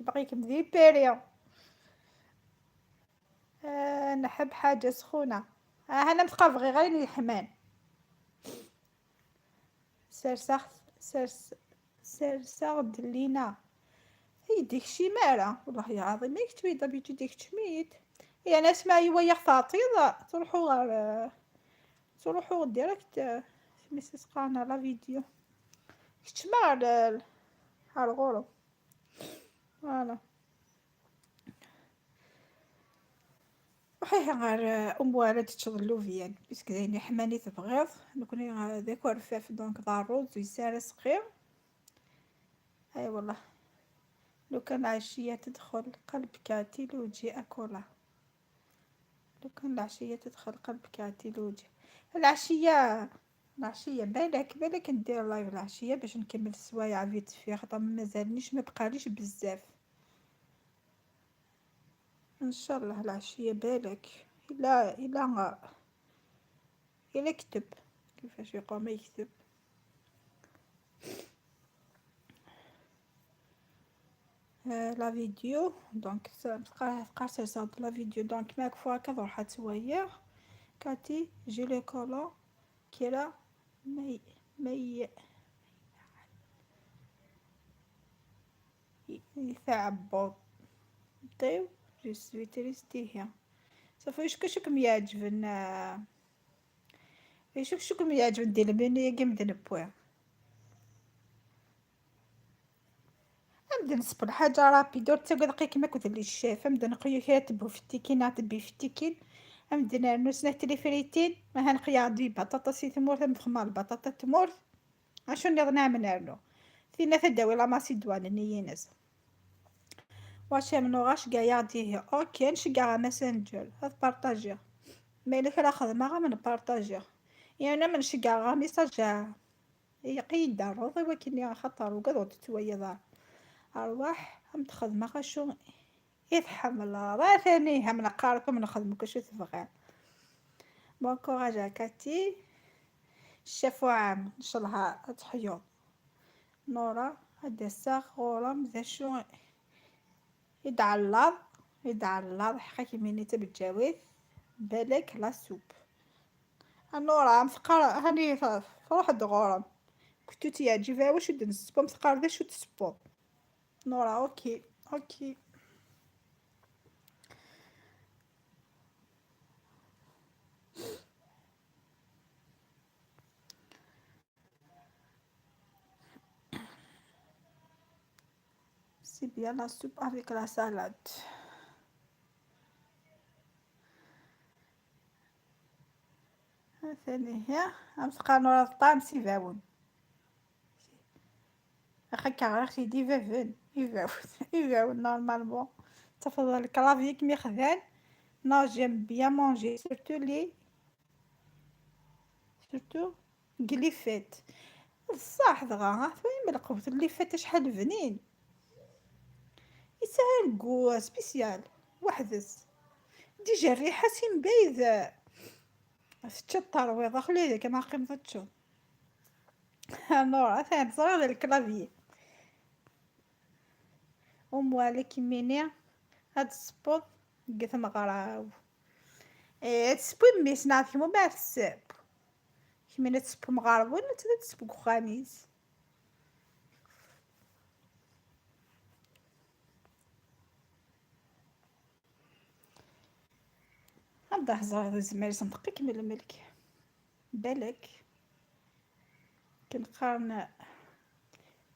باغي كمدي بيريون. نحب حاجة سخونة. انا متقافغي غير الحمان سرسخ سرس سرسغ لينا هي ديك شي مالة والله يا عظيم يكتبي d'habitude ديك تشميت هي انا اسمع يويا خاطيض تروحو غير تروحو direct ميسيسقانا la vidéo كتشمع على الغورو voilà. وحيه غير ام والد تشض اللوفيان parce que دايني حماني تبغيض نكوني ذاك رفاف donc ضاروز ويسار صغير. اي والله لو كان العشية تدخل قلب كاتي لوجي أكولا. لو كان العشية تدخل قلب كاتي لوجي. العشية العشية بالك بالك ندير live العشية باش نكمل السوايع vite fait، خاطر مازالنيش ما بقاليش بزاف. ان شاء الله العشية بالك الا كتب كيفاش يقوم يكتب. La vidéo donc تبقى la vidéo donc ماك فوا كتروح توايا كاتي j'ai le côlon كيرا مي مي يثعبط طيب je suis triste هي صافي. شكون يعجبنا شكون يعجب ديال المنيو كيما بوان نبدا نصبر حاجة rapide تاكل كيما كنت لي الشاف. نبدا نقيو كي تبو في التيكين تبي في التيكين. نبدا نرنو تلي فريتين ما هنقيا دي بطاطا سي تمورث مفخمة البطاطا تمورث اشو نيض نعمل نرنو ثينا تداوي la macédoine نينز واش منو غاش كاع ديه OK نشكا Messenger هاد partager ما الا كرا خدمة غا من partager يعني من شكا غا message يقيد دار ولكن خطر وكذا تتويض أرواح هم تخدم غاشو يتحمل راه ثاني هم نقاركم نخدمو كاش تبغي. bon courage كاتي الشاف عام ان شاء الله تحيو نورا هدا الساق غورم ذا شو يدعلض يدعلض حقا كيميني تبجاويت بالك la soupe نورا مثقار هاني فروح دغورم كنتو تيعجبها واش نسبو مثقار ذا شو تسبو نورا OK OK. C'est bien la soupe avec la salade. ثاني هي أمسقا نورا الطعام سيفاون اخا كاع سيدي فافن يفاون يفاون normalement تفضل ال clavier كمي خذان. non j'aime bien manger surtout les surtout كليفات بصح دغا فين القوت اللي فات شحال بنين يسهل goût spécial وحدس déjà الريحة سين بايد تشد الترويضة خلي كما قيمة تشوف نورا ثاني صغير ال clavier أم كيميني هاد السبوط قث مغراو إيه تسبو ميس نعرف كيما ما تسب كيما تسبو مغاربون تسبو خميس. نبدا هزار زماري صندوقي كمل الملك بالك كنقارن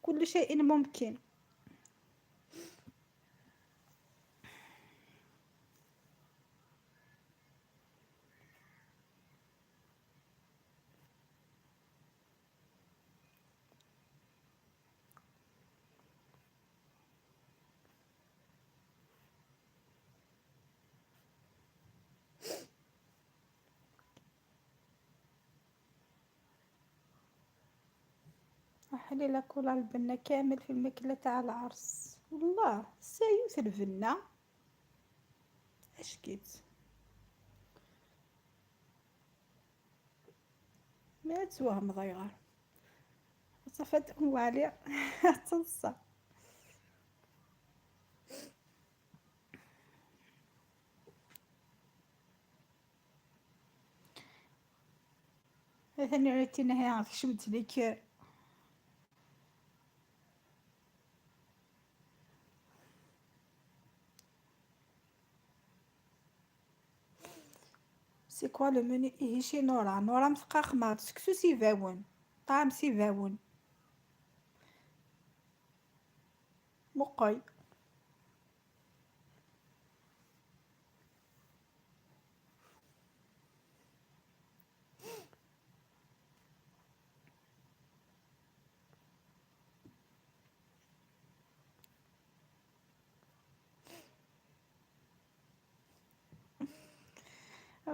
كل شيء ممكن. حلي لاكولا البنة كامل في الماكلة تاع العرس والله سايوت البنة اشكيت ما تسواهم ضيغار صفت ام علي تنصى. ثاني عرفتينا هي شمت ليك c'est quoi le menu إيه شي نورا نورا مثقا سكسو سيفاون طعام سيفاون مقاي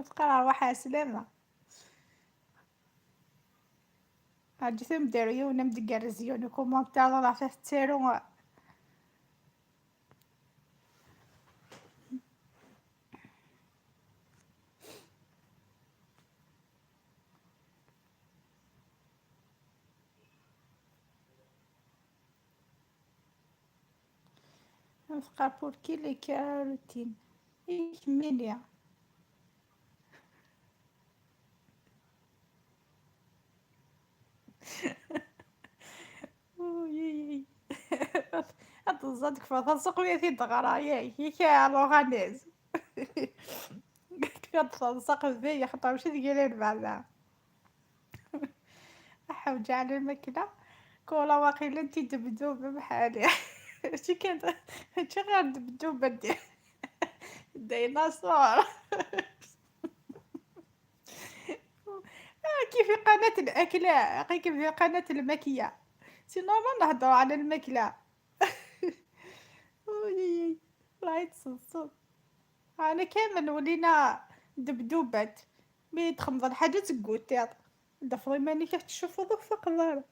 تقرا روح على السلامة. عجيت مدير ونم دقرزيون commentaire راه تسيرو. نفقع pour qui les carotines إكملي. أتزاد كفا تسوق في دغرا ياك ياك لوغانيز كفا تلصق بيا خاطر ماشي ثقيلين بعدا. حوج على الماكلة كولا واقيلا انتي دبدوبة بحالي. ماشي كانت ماشي غير دبدوبة ديناصور. كيف قناة الأكلة كيف في قناة الماكية c'est normal نهضرو على الماكلة. وي الله يتصنصن أنا كامل ولينا دبدوبات mais تخمض الحاجة تقوتي دفري ماني كيف تشوفو ضو فوق الظهر.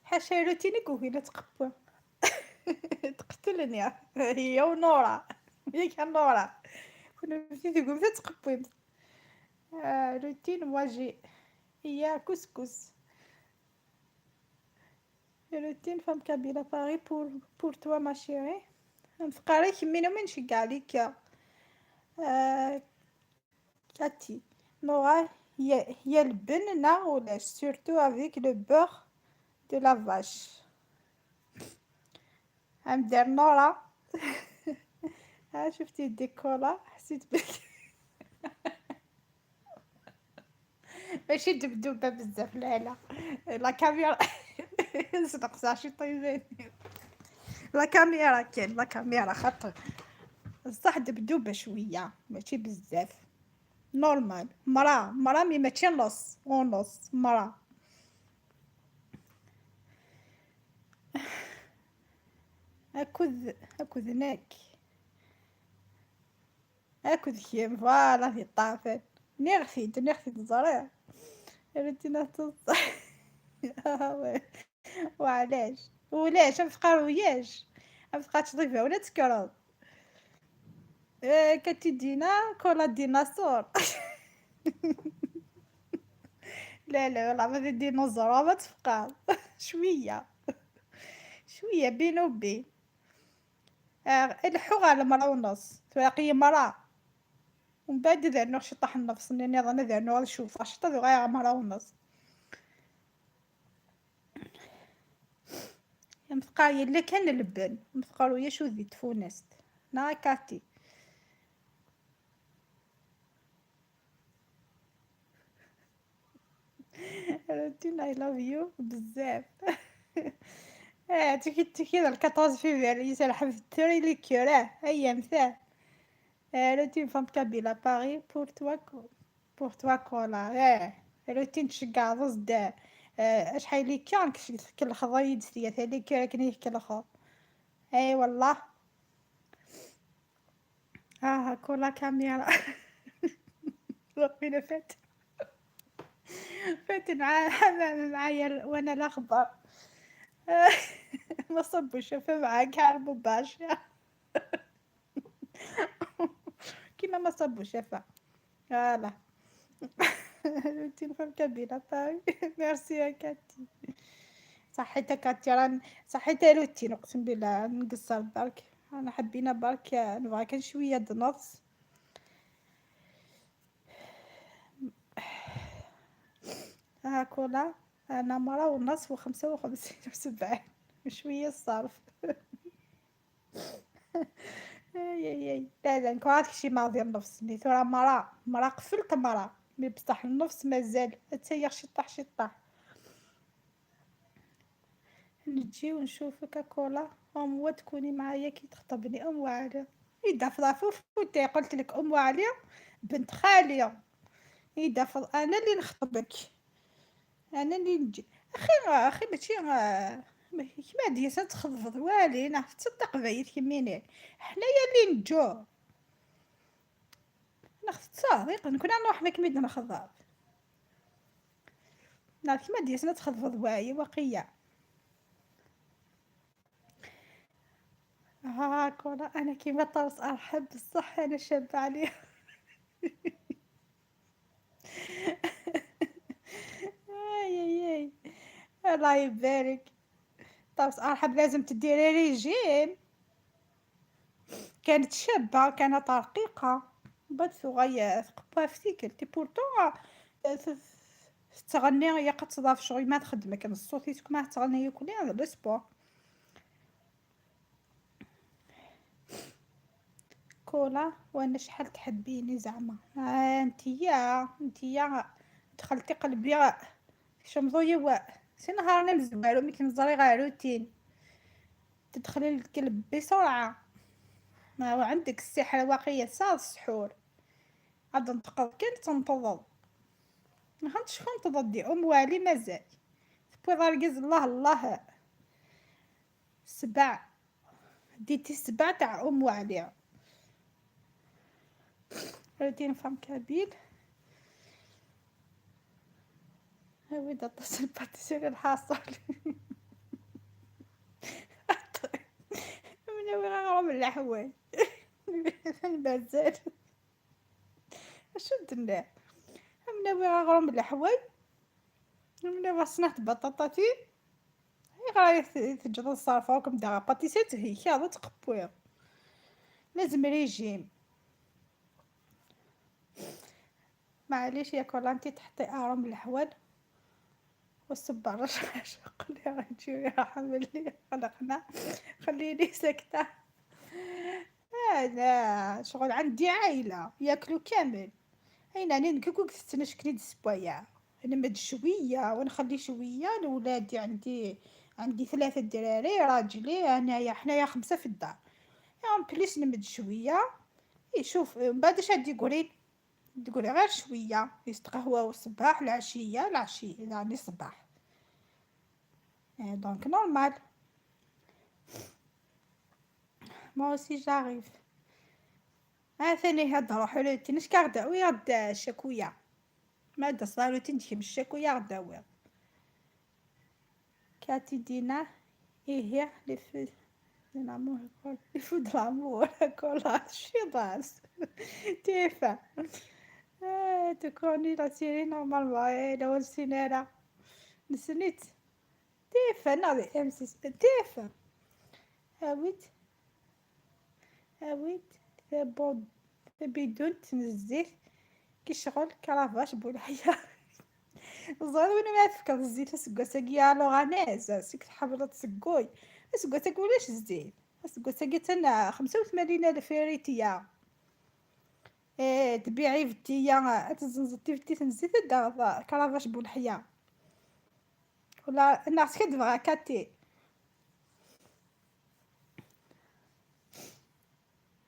حاشا روتينك وهي تقبل تقتلني هي ونورا ياك نورا كنا بديتي تقول تقبل. روتين moi j'ai هي كسكس. routine femme kabyle Paris pour toi ma chérie. نفقاري كمينو من نشجع عليك. كاتي نورا هي البن نا ولاش surtout avec le beurre de la vache. عم دار نورا. ها شفتي ديكولا حسيت بك. ماشي دبدوبة بزاف لا لا la caméra صدق شي طيبين la caméra كاين la caméra خاطر بصح دبدوبة شوية ماشي بزاف normal مرا مرا mais ماشي نص ونص مرا. اكذ اكذ ناك اكذ كيم voilà في الطافل نغفيد نغفيد زريع رتينا تص. وعلاش ولاش نفقر وياش نبقى تضيفها ولا تكرر. كتدينا كولا ديناصور. لا لا والله ما ديناصور ما تفقع. شوية شوية بين وبين. الحو على مرا ونص تلاقي مرا ومن بعد ذا شي طاح النفس نظن ذا نو نشوف شي غير مرا ونص. مثقال إلا كان اللبن مثقال ويا شو ذي تفونست نا كاتي. روتين I love you بزاف. تكي تكي 14 فيفري يسرح في التوري لي كوراه ايام ثاه. routine femme kabyle Paris pour toi pour toi كولا. روتين تشقع ضد اشحال لي كان كل خضايد ثيا لي كان كل اي والله. كولا كاميرا. ربنا فات فات معايا وانا الاخضر. ما صبوش معاك على المباشر. كيما ما صبوش voilà. routine femme kabyle Paris. merci يا كاتي صحيتك كاتي ران صحيت روتين اقسم بالله نقصر برك. انا حبينا برك نبغى كان شوية د نص. كولا انا مرا ونص وخمسة وخمسين وسبعين شوية الصرف. اي اي اي لا لا نكون عارف شي ماضي النفس ني ترى مرا مرا قفلت مرا mais بصح النفس مازال تيغ شي طاح شي طاح. نجي ونشوفك كولا ام تكوني معايا كي تخطبني ام وعليا. إذا فضافو فوتي قلت لك ام وعليا بنت خالية. إذا فض انا اللي نخطبك انا اللي نجي. اخي اخي ماشي كيما ديال تخفض والي انا تصدق بعيد كميني حنايا اللي نجو. ناخذ تصاديق نكون نروح لك ميد نخضر نعرف كيما ديسنا تخضفض واعي وقية. ها كولا انا كيما طرس ارحب بصح انا شابه عليها. اي اي اي الله يبارك. طرس ارحب لازم تديري ريجيم. كانت شابه، كانت رقيقه، بعد ثغيا ثقبها في ثيكل تي بورتون تغني يا قد تضاف شغل ما تخدمك الصوت يسك ما تغني كلي هذا لو سبور. كولا وانا شحال تحبيني زعما، انتيا دخلتي قلبي شمضويا و سي نهار نمزوارو مي كنزري غير روتين تدخلي القلب بسرعة. ما هو عندك السحر واقية صار السحور عاد نتقض كان تنتظر ما شكون تضدي ام والي مازال تبوي ركز الله الله سبع ديتي سبع تاع ام وعلي روتين فام كابيل. هاوي اتصل باتيسيري الحاصل من وين غرام الحواي مازال شو درنا من وين غرام الحواي من وين صنعت بطاطاتي غير تجد الصرفة وكم دا باتيسيت هي كذا تقبوير لازم ريجيم. معليش يا كولانتي تحطي ارم الحوال والصبار قولي راه تجي يرحم اللي خلقنا خليني ساكتة. انا شغل عندي عائلة ياكلو كامل. اين انا نكوك تنشكلي دسبويا نمد شوية ونخلي شوية لولادي. عندي 3 دراري، راجلي، انايا، حنايا 5 في الدار. en plus نمد شوية. شوف من بعد اش غادي يقولي، تقولي غير شوية يستقهواو الصباح العشية، العشية يعني الصباح. donc normal. moi aussi j'arrive. ثاني هاد روح روتين اش كغدا ويا غدا شكويا ما دا صار روتين تكمل الشكويا غدا ويا كاتي دينا ايه لي في l'amour les fous de l'amour كولا شي باس تيفا تكوني la série normalement لو سينارا نسنيت تيفا ناضي ام سي تيفا هاويت هاويت بدون تنزيت كي شغل كرافاش بولحيا زعما وين ما تفكر الزيت اسكواساكي الوغ سيك تحبط تسكوي اسكواساكي ولاش الزيت اسكواساكي تانا 85,000 ريتيا. تبيعي فتيا تزنزتي فتي تنزيت دا كرافاش بولحيا ولا انا خصك تبغى كاتي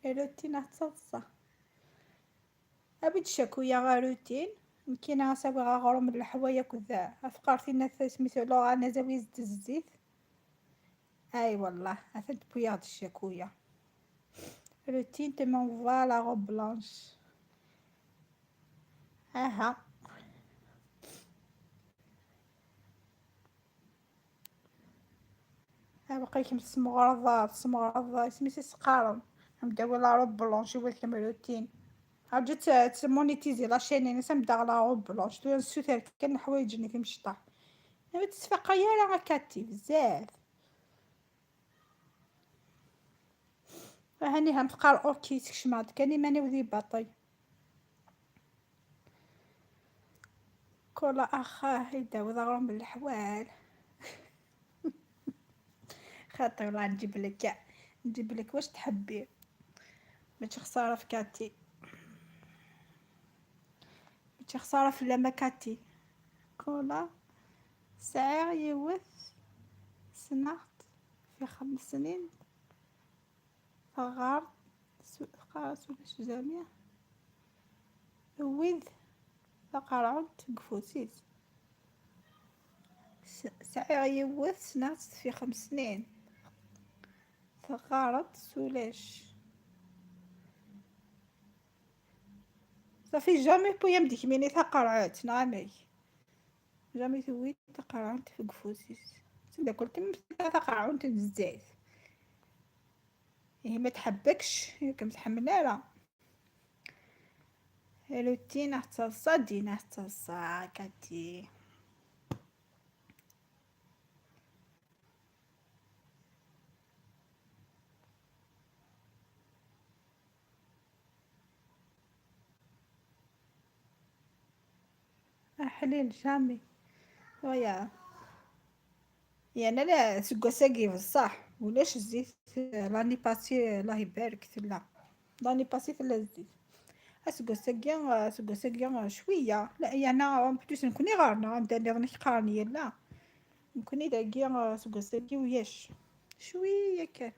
روتين تصلصة أبيت شكويا غا روتين مكينة ساوي غا غرم الحوايا كذا أفكارتي سميتو لوغ أنا زاوية الزيت. أي والله أثنت بويا الشكويا روتين تمونفوا la robe blanche. أها بقى كيم تسمغرض تسمغرض سميتو سقارن نبداو la robe blanche هو كيما روتين عرفت تمونيتيزي la chaîne نبدا la robe blanche تو نسوثر كان حوايجني في مشطح ما تسفقيا راه كاتي بزاف. هاني هم تقار اوكي تكشمات كاني ماني وذي باطي كولا اخاه يداو ضرهم بالحوال خاطر والله نجيب لك واش تحبي ماشي خسارة في كاتي ماشي خسارة في لما كاتي كولا ساعة يوث سنعت في 5 سنين غار سولاش جامع ويذ تقرعت قفوسيت ساعة يوث سنعت في 5 سنين ثغارت سولاش. صافي jamais بويا مديك تقرعت نعمي jamais تويت تقرعت في قفوسيس تندا كنت تقرعون الزيت هي ما تحبكش ياك متحملة راه روتين حتى دينا حتى كاتي حليل jamais ويا يعني لا سكوساكي بصح ولاش الزيت l'année passée الله يبارك تلا l'année passée تلا الزيت اسكوساكي سكوساكي شويه لا يعني en plus نكوني غارنا نبدا نغني قارني لا نكوني داكي سكوساكي وياش شويه كان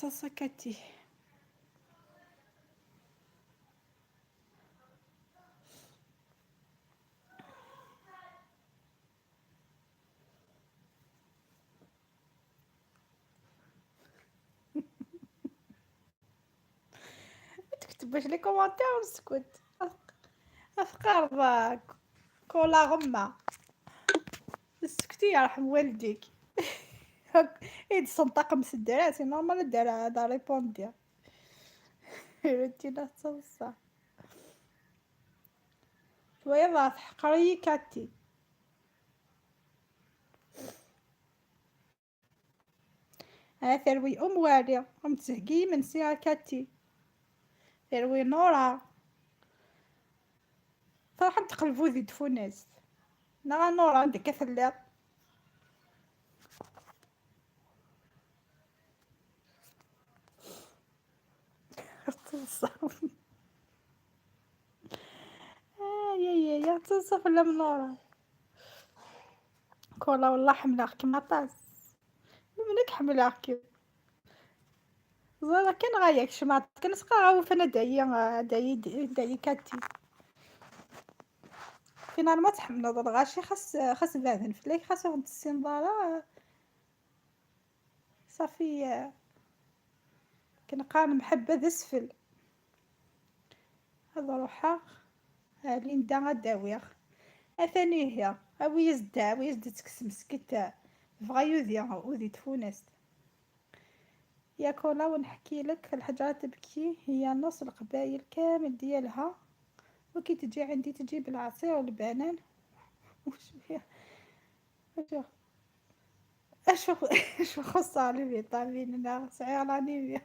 سكتي تكتبش les commentaires ونسكت افكار كولا غمة اسكتي يرحم والديك ايد سنطاق مسدرة c'est normal دار دا ريبوندي روتينا تصوصا شوية تحقري كاتي ثروي ام واري ام تزهقي من سيا كاتي ثروي نورا صراحة تقلبو ذي تفوناس نغا نورا عندك كثلة تصف يا يا يا تصف لا من نورا كولا والله حملاك ما طاس منك حملاك زرا كان غاياك شمعت كنسقى غاو فانا دايا دايا دايا كاتي finalement تحملوا الغاشي خاص خاص بعدن فلاك خاص السنضارة صافي كنقارن محبة ذا سفل هذا روحا ليندا غداويغ اثاني هي اوي يزدا اوي يزدا تكسم سكت بغا يوذي وذي تفونست يا كولا ونحكي لك الحجرة تبكي هي نص القبايل كامل ديالها وكي تجي عندي تجيب العصير والبنان وشوية اشو اشو خصها les vitamines انا صعير l'anémie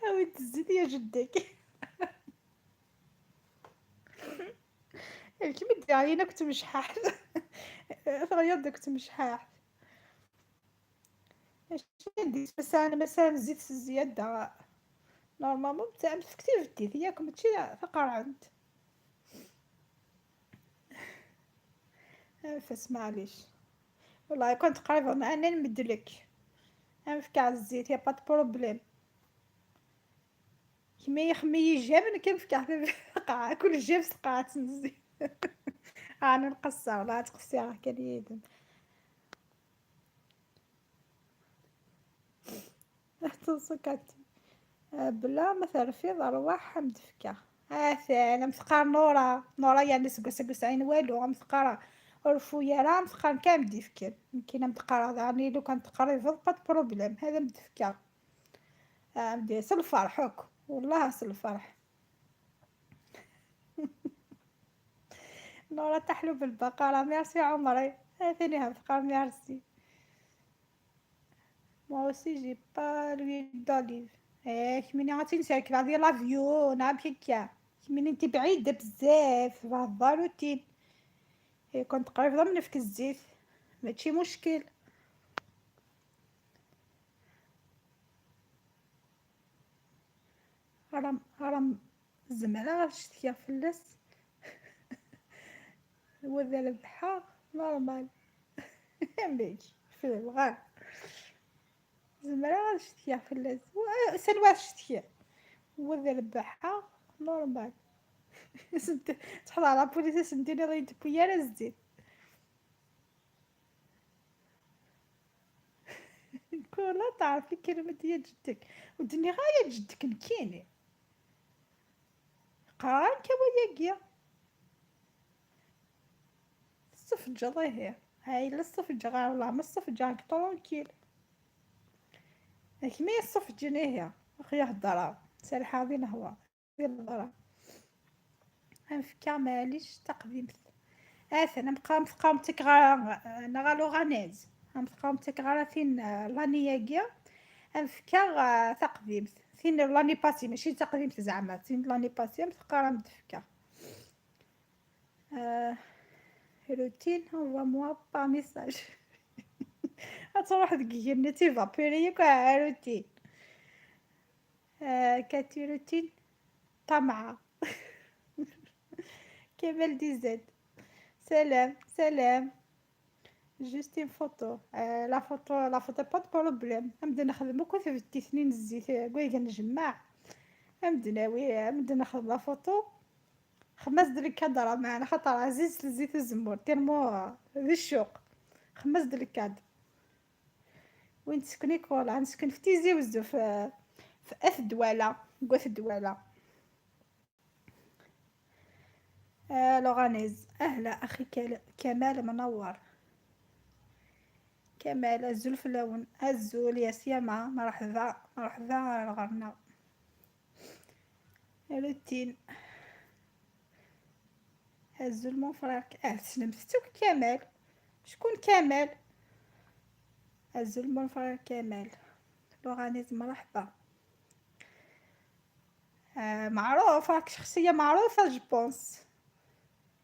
اوي تزيد يا جدك كيما دير علينا كنت مشحاح غير كنت مشحاح اش مثلا مثلا زيت الزيادة normalement تاع كتير في ياك ماشي تقرعنت انفس معليش والله كنت قريبة انا نمدلك انفك الزيت y a pas de problème كيما يخمي جاب كنفكع قاع كل جاب قاعة الزيت انا نقصر ولا تقصي كان يدم سكت بلا ما ترفيض ارواح مدفكه اثان مثقار نورا نورا يعني سكو عين والو مثقار رفويا راه مثقار كامل ديفكر يمكن متقرا يعني لو كان تقريب pas problème هذا مدفكه مدي الفرح هوك والله الفرح نورا تحلو بالبقرة ميرسي عمري ثاني مثقار merci. Moi aussi j'ai pas l'huile d'olive. ايه كميني غادي نسالك غادي l'avion نعم هكا كميني انت بعيدة بزاف هذا روتين إيه كنت قريبة من فك الزيت ماشي مشكل راه راه زعما غتشتكي فلس وذا البحر normal ماشي في الغار زعما غتشتكي فلس سلوى تشتكي وذا البحر normal تحضر على بوليس سنتيني غادي تبويا الزيت كولا تعرفي كلمة يا جدك ودني غاية جدك نكيني قران كواياكيا الصفجة ظهير هاي لا الصفجة غير والله ما الصفجة ترونكيل كمية الصفجة هي أخي هضرة سالحة ذي نهوى ذي الهضرة أنفكا معليش تقديم اثنا نبقى مثقامتك غا نغا لوغانيز مثقامتك غا فين لانياكيا أنفكا تقديم فين لاني باسي ماشي تقديم زعما فين لاني باسي مثقا مدفكا روتين هو موا با ميساج تروح دقيقة تيفابوري كاع روتين كاتي روتين طمعة كمال ديزاد سلام سلام juste une photo la photo la photo pas de problème نبدا نخدم كون في اثنين الزيت كويك نجمع نبدا ناوي نبدا نخدم la photo خمس د الكادر معنا خاطر عزيز الزيت الزمور tellement ذي الشوق خمس د الكادر وين تسكني كولا نسكن في تيزي وزو في اث دوالة قوث دوالة لوغانيز اهلا اخي كمال منور كمال الزول فلاون الزول يا سيما مرحبا مرحبا الغرنا روتين الزول mon frère سلمتك كمال شكون كمال الزول mon frère كمال لوغانيز مرحبا معروف راك شخصية معروفة je pense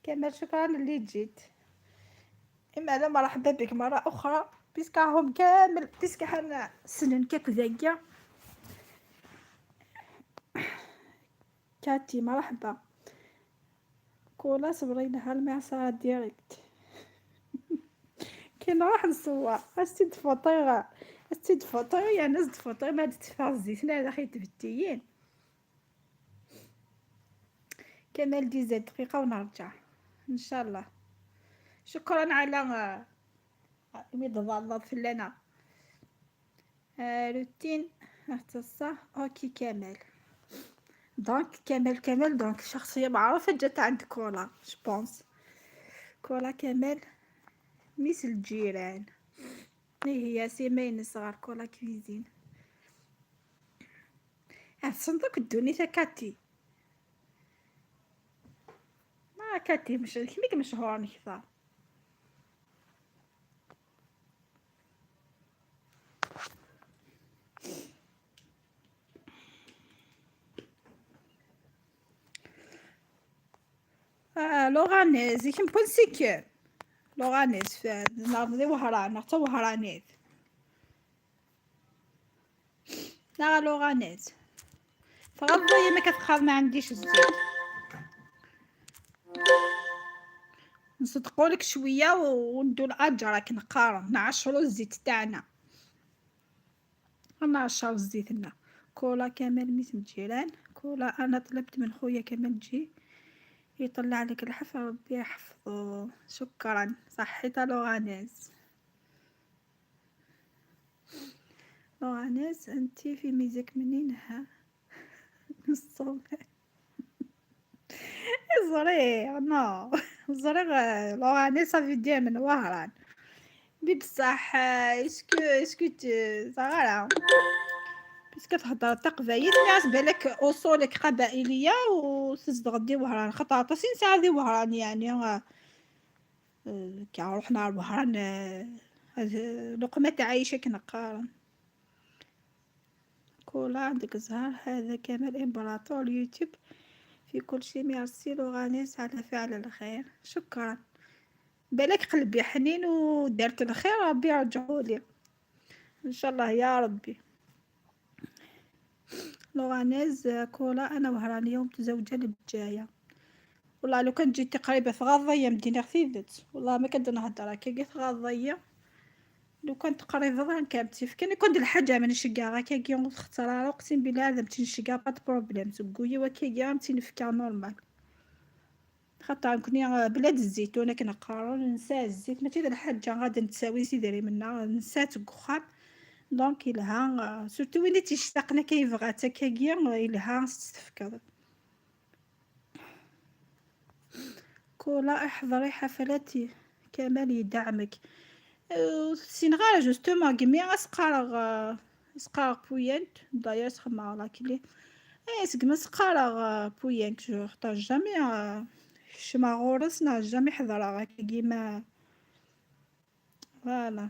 كمال شكرا اللي جيت اما لا مرحبا بك مرة اخرى puisque راهم كامل puisque حنا سنن كاك ذاكيا كاتي مرحبا كولا صبرينها المعصرة direct كي نروح نصور استي تفوطي استي تفوطي يا ناس تفوطي ما تدفع الزيت لا اخي تبتيين كمال ديزاد دقيقة ونرجع ان شاء الله شكرا على ميد ضلط فلنا روتين اختصة OK كمال donc كمال كمال donc شخصية معروفة جات عند كولا je pense كولا كمال ميس الجيران هي سيمين صغار كولا cuisine الصندوق الدوني كاتي ما كاتي مش كميك مشهور نكثر لوغانيز كيم بونسيك لوغانيز ناضي وهران حتى وهرانيت لا لوغانيز فغضي ما كتخاف ما عنديش الزيت نصدقولك شوية وندو الاجر راك نقارن نعشرو الزيت تاعنا نعشرو الزيت لنا كولا كمال ميت الجيران كولا انا طلبت من خويا كمال تجي يطلع لك الحفا ربي يحفظه شكرا صحيت لوغانيز لوغانيز انتي في ميزك منين ها الصومال زريغ non زريغ لوغانيز ça veut dire من وهران mais بصح est-ce que est-ce que زغرا puisque تهضر تقبايل mais بالك اصولك قبائليه وتصدق دي وهران خاطر عطاسين ساعة دي وهران يعني كي رحنا لوهران لقمة عايشة كنقارن كولا عندك زهر هذا كمال امبراطور يوتيوب في كل شيء ميرسي لوغانيس على فعل الخير شكرا بالك قلبي حنين ودرت الخير ربي يرجعولي ان شاء الله يا ربي لوغانيز كولا انا وهرانيه ومتزوجه لبجايه والله لو كان جيتي قريبه في غضيه مدينة غثيدت والله ما كنت نهضر هكا في غضيه لو كنت قريبه غير كامتي كان كنت الحاجة من شقا هكا كي نختار اقسم بالله هذا متي نشقا pas problème تقولي وكي متي نفكا normal خاطر كوني بلاد الزيتون كنقارن نسى الزيت ماشي الحاجة غادي نتساوي سيدري منا نسات كخام donc يلها surtout وين تيشتاقنا كيبغى تا كاكيا يلها تفكر. كولا احضري حفلاتي كمال يدعمك. سين غير justement كمي غاسقارغ سقارغ بوينت داير سخمع la clé. ايه سكما سقارغ بوينت je خطر jamais شما غورس نا jamais حضرا كيما voilà.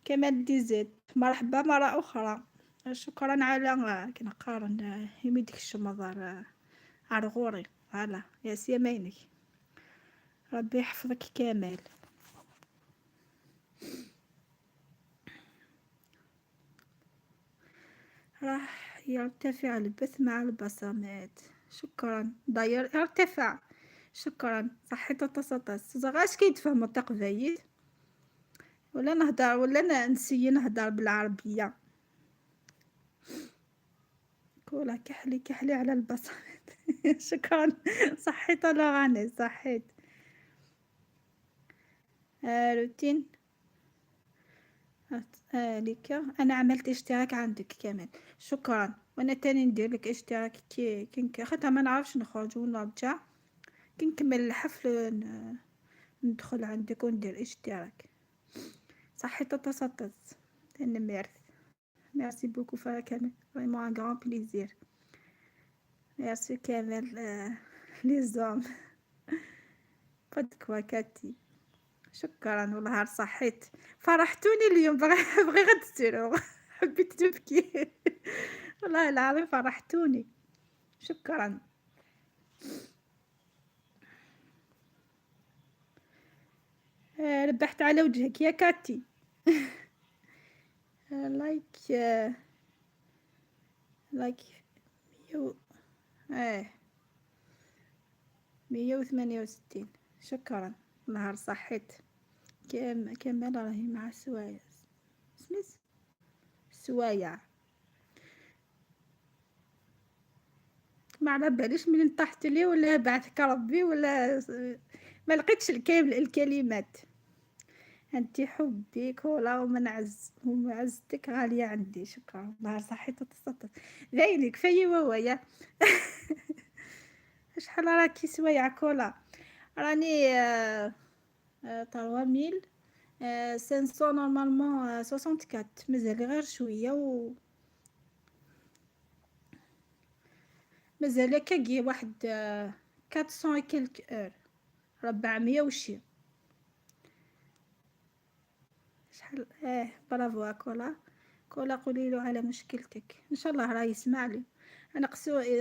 كمال ديزيد مرحبا مرة أخرى، شكرا على كنقارن يميدك الشمضر عرغوري voilà يا سيامينك ربي يحفظك كامل. راح يرتفع البث مع البصمات، شكرا داير ارتفع، شكرا صحيت تصطص زغاش كيتفهموا التقبايل ولا نهدر ولا نسيي نهدر بالعربية. كولا كحلي كحلي على البصمات شكرا صحيت لغاني صحيت. روتين لك انا عملت اشتراك عندك كمان، شكرا. وانا تاني ندير لك اشتراك كي خاطر ما نعرفش نخرج ونرجع، كي نكمل الحفل ندخل عندك وندير اشتراك. صحيت تصطص نميرت merci beaucoup فا كامل vraiment un grand plaisir. merci كامل les hommes pas de quoi كاتي، شكرا والله صحيت فرحتوني اليوم بغي غير تستيرو حبيت تبكي والله العظيم فرحتوني، شكرا. ربحت على وجهك يا كاتي like like 168، شكرا نهار صحيت. كمال راهي مع السوايع سميت سوايع ما على باليش منين طاحت لي ولا بعثك ربي ولا ما لقيتش الكلمات. انت حبي كولا ومن عز ومعزتك غالية عندي، شكرا نهار صحيت تصدق ذينك في ووايا شحال راكي سوايع كولا؟ راني 3500 normalement 64، مازال غير شوية و مازال كاكي واحد 400 quelques heures، 400 وشي شحال. برافو كولا. كولا قولي له على مشكلتك ان شاء الله راه يسمع لي. انا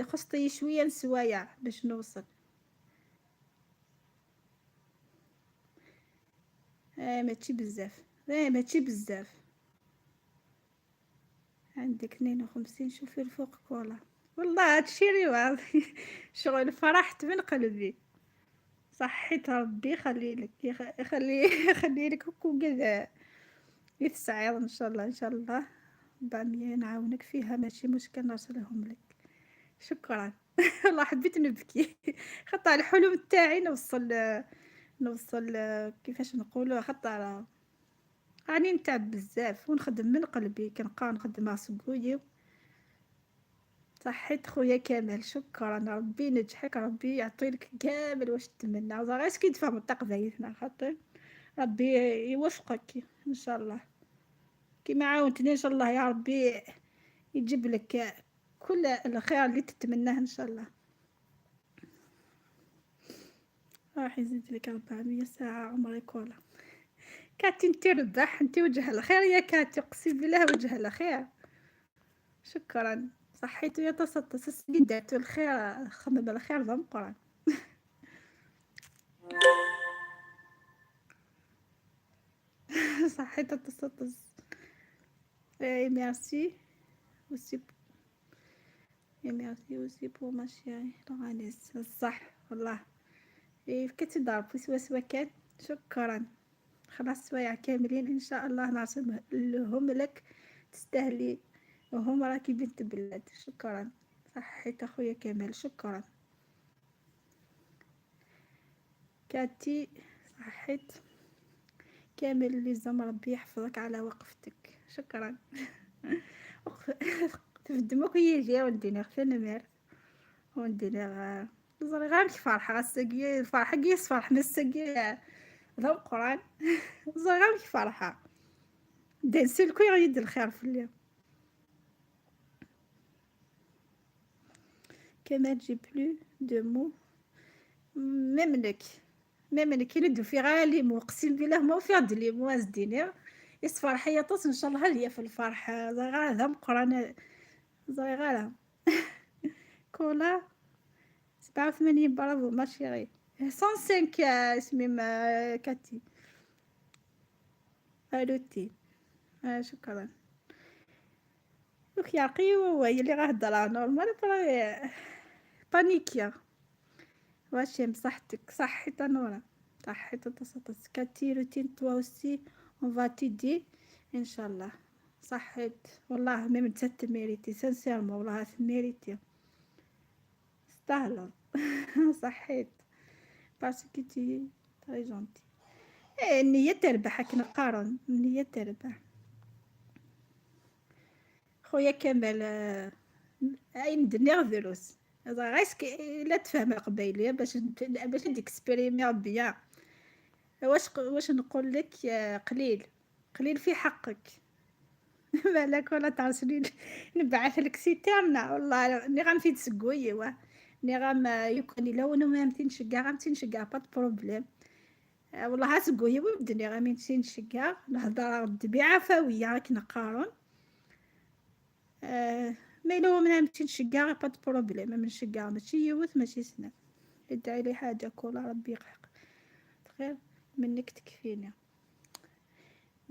خصتي شوية نسوايع باش نوصل. ماشي بزاف، ماشي بزاف. عندك 52، شوفي الفوق كولا. والله هادشي ريوان شغل فرحت من قلبي. صحيت ربي يخلي لك يخلي لك كذا يتسعير ان شاء الله. ان شاء الله 400 نعاونك فيها ماشي مشكل نرسلهم لك، شكرا والله حبيت نبكي خطا الحلم تاعي نوصل كيفاش نقولوا، خطا راني نتعب بزاف ونخدم من قلبي كنبقى نخدم سكويو. صحيت خويا كمال، شكرا ربي ينجحك، ربي يعطيلك كامل واش تتمنى. غير كي تفهم التقبايل خاطر ربي يوفقك ان شاء الله كيما عاونتني ان شاء الله يا ربي يجيب لك كل الخير اللي تتمناه ان شاء الله. راح يزيد لك 400 ساعة عمري كولا. كاتي انتي ربح، انتي وجه الخير يا كاتي، اقسم بالله وجه الخير. شكرا صحيتو يا تصطص السيد درتو الخير، خمم الخير ضم قران صحيتو تصطص. اي merci aussi et merci aussi pour ma chérie لغانيس. صح والله إيه كتضرب سوا سوا كان. شكرا خلاص سوايع كاملين ان شاء الله نرسم لهم لك، تستاهلي وهم راكي بنت بلاد. شكرا صحيت اخويا كمال، شكرا كاتي. صحيت كامل اللي زم ربي يحفظك على وقفتك، شكرا. تفدمك يجي ودينا غ وندير زري غير الفرحة غاساكي الفرحة كيس فرح نساكي ذا القرآن زري غير الفرحة دنسلكو يغيد الخير في الليل. كمال j'ai plus de mots même لك même لك ندو في غالي مو اقسم بالله ما في غد لي مو ازدينير يصفرح يطس ان شاء الله هي في الفرح زري غير ذا القرآن زري غير كولا 87 bravo ma chérie 105 اسمي كاتي روتين. شكرا. دوك يعقي هو اللي غهضر normal paniquer. واش بصحتك صحيت نورا صحيت تصطص كاتي روتين toi aussi on va t'aider ان شاء الله. صحيت والله même انت تميريتي sincèrement والله تميريتي تستاهل. صحيت parce que t'es très gentil. إيه النية تربح كنقارن النية تربح. خويا كمال اين دنيا غذروس غير لا تفهم القبايلية باش t'exprimer bien. واش نقول لك قليل قليل في حقك. بالك ولا تعرسني نبعث لك citerne والله ني غنفيد سكوي واه ني غام يكون الا ونو ما تنشقا غام تنشقا pas problème. والله سكوي وبدني غامي تنشقا نهضر بعفوية كنقارن. mais لو ما تنشقا pas problème من شقا ماشي يوث ماشي سنة. ادعي لي حاجة كولا ربي يحقق خير منك تكفينا.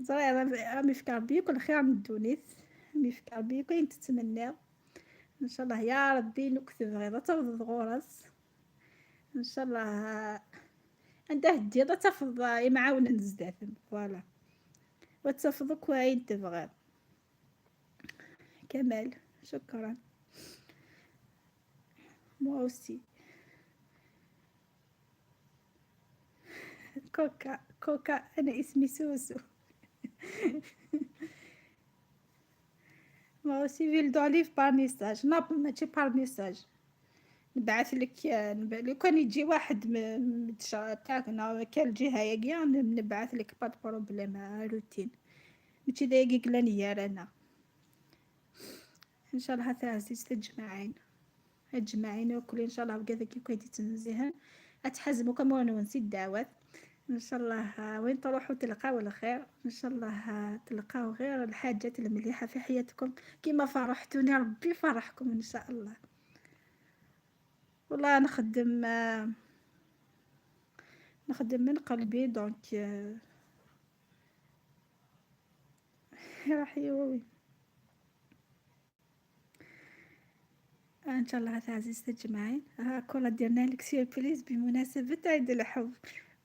زري رامي في ربي كل خير من الدونيت رامي في ربي كاين تتمناو ان شاء الله يا ربي نكتب غير تفض غرس ان شاء الله عنده ديال تفض يمعاون نزداد voilà وتفضك وين تبغى. كمال شكرا moi aussi. كوكا كوكا انا اسمي سوسو. moi aussi huile d'olive par message non ماشي par message نبعث لك. لو كان يجي واحد من تاعنا كان الجهه ياكيا نبعث لك pas problème روتين ماشي دايق لاني رانا ان شاء الله تعزيز تجمعين تجمعين وكل ان شاء الله وكذا كي كويتي تنزيهن اتحزموا كما ونسي الدعوات ان شاء الله. وين تروحوا تلقاو الخير ان شاء الله، تلقاو غير الحاجات المليحه في حياتكم كيما فرحتوني ربي فرحكم ان شاء الله. والله نخدم من قلبي donc راح يوي ان شاء الله عزيز تجمعين. ها كولا درنا لك surprise بمناسبة عيد الحب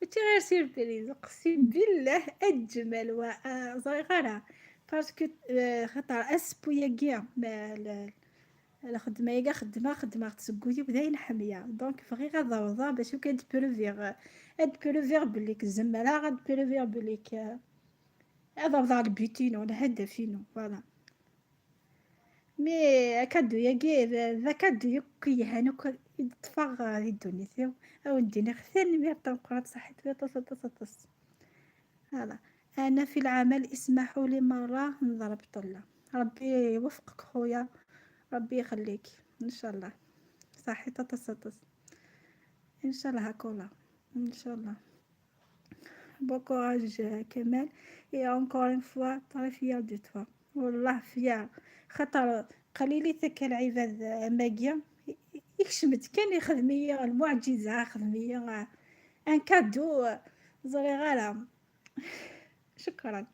ماشي غير surprise اقسم بالله اجمل و صغيرة parce que خاطر اسبويا كاع الخدمة ياكا خدمة خدمة تسكوي بدا نحمية donc فغي غاضوضا باش كان تبروفيغ تبروفيغ بليك الزمالة غاد prouver بليك هذا ال but ينو الهدف ينو voilà. mais cadeau ياكي ذا cadeau يكي هانوك يتفاغ في دونيتي او نديني ثاني مير تنقرات صحيت تص تص تص هذا. انا في العمل اسمحوا لي مرة نضرب طلة. ربي يوفقك خويا ربي يخليك ان شاء الله. صحيت تص تص ان شاء الله هاكولا ان شاء الله. bon courage كمال et encore une fois très fière de toi والله fière خاطر قليلي تك العباد ماكيا يكشمت كان يخدمي المعجزة خدمي un cadeau زري غالا. شكرا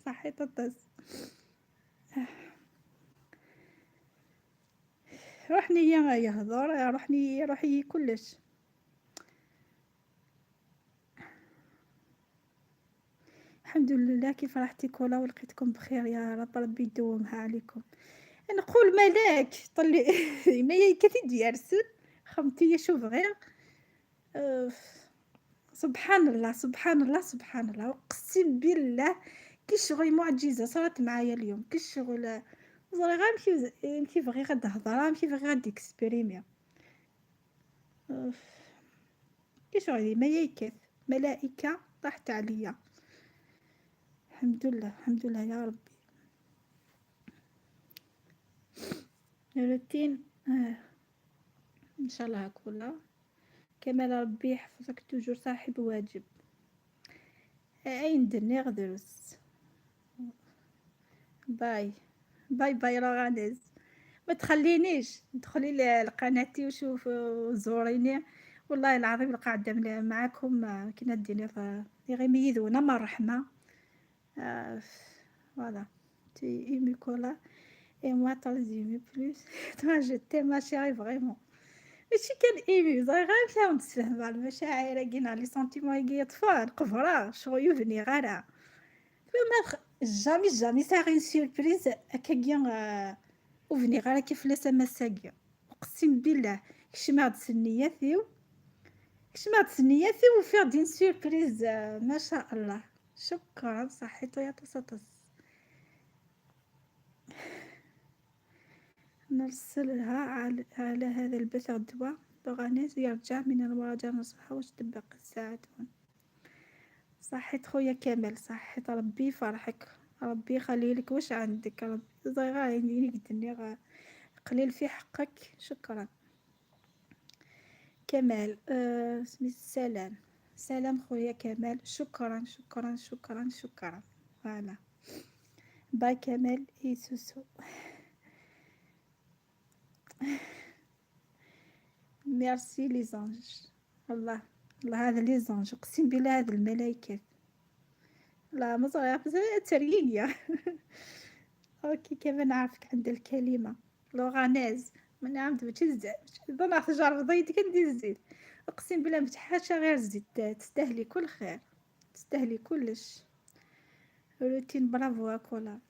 صحيت الطز. روحني يهضر روحني روحي كلش. الحمد لله كيف فرحتي كولا ولقيتكم بخير يا رب ربي يدومها عليكم. نقول ملاك طلي ما كثير يرسل خمتي شوف غير سبحان الله سبحان الله سبحان الله، اقسم بالله كي شغل معجزة صارت معايا اليوم، كي شغل زري غير نمشي بغي غاد هضرة، نمشي بغي غاد اكسبريمي. كي شغل ملايكة ملائكة طاحت عليا. الحمد لله الحمد لله يا ربي. روتين ان شاء الله كلها كمال ربي يحفظك toujours صاحب واجب. اين درني غدرس. bye bye bye رغانيز، ما تخلينيش دخلي لقناتي وشوف وزوريني، والله العظيم القعدة معاكم كنا ديني غير ميدونا ما الرحمة. voilà t'es émue كولا et moi très émue plus toi je t'aime ma chérie vraiment. ماشي كان émue زعما غير مشاو نتفاهم على المشاعر كينا les sentiments كي طفال قفرة شغل يفني غير ما jamais jamais ça une surprise هكاكيا وفني غير كيف لا سما. اقسم بالله كشما سنياتي كشما سنياتي وفير دين surprise ما شاء الله. شكرا صحيتو يا طس. نرسلها على هذا البث غدوة بغانيز يرجع من المراجعة نصحة واش تبقى الساعة. صحيت خويا كمال، صحيت ربي يفرحك، ربي يخلي لك واش عندك، ربي زغير قدني قليل في حقك. شكرا كمال. سميت سلام سلام خويا كمال، شكرا شكرا شكرا شكرا. voilà bye كمال et سوسو. merci les anges. الله الله هذا les anges اقسم بالله هذا الملائكة. لا ما صغير ترينيا. OK كيف نعرفك عند الكلمة لوغانيز من عمد ماشي الزيت ظن تجرب ضيتك ندير الزيت. اقسم بالله ما حاجة غير الزيت، تستاهلي كل خير، تستاهلي كلش. روتين برافو كولا.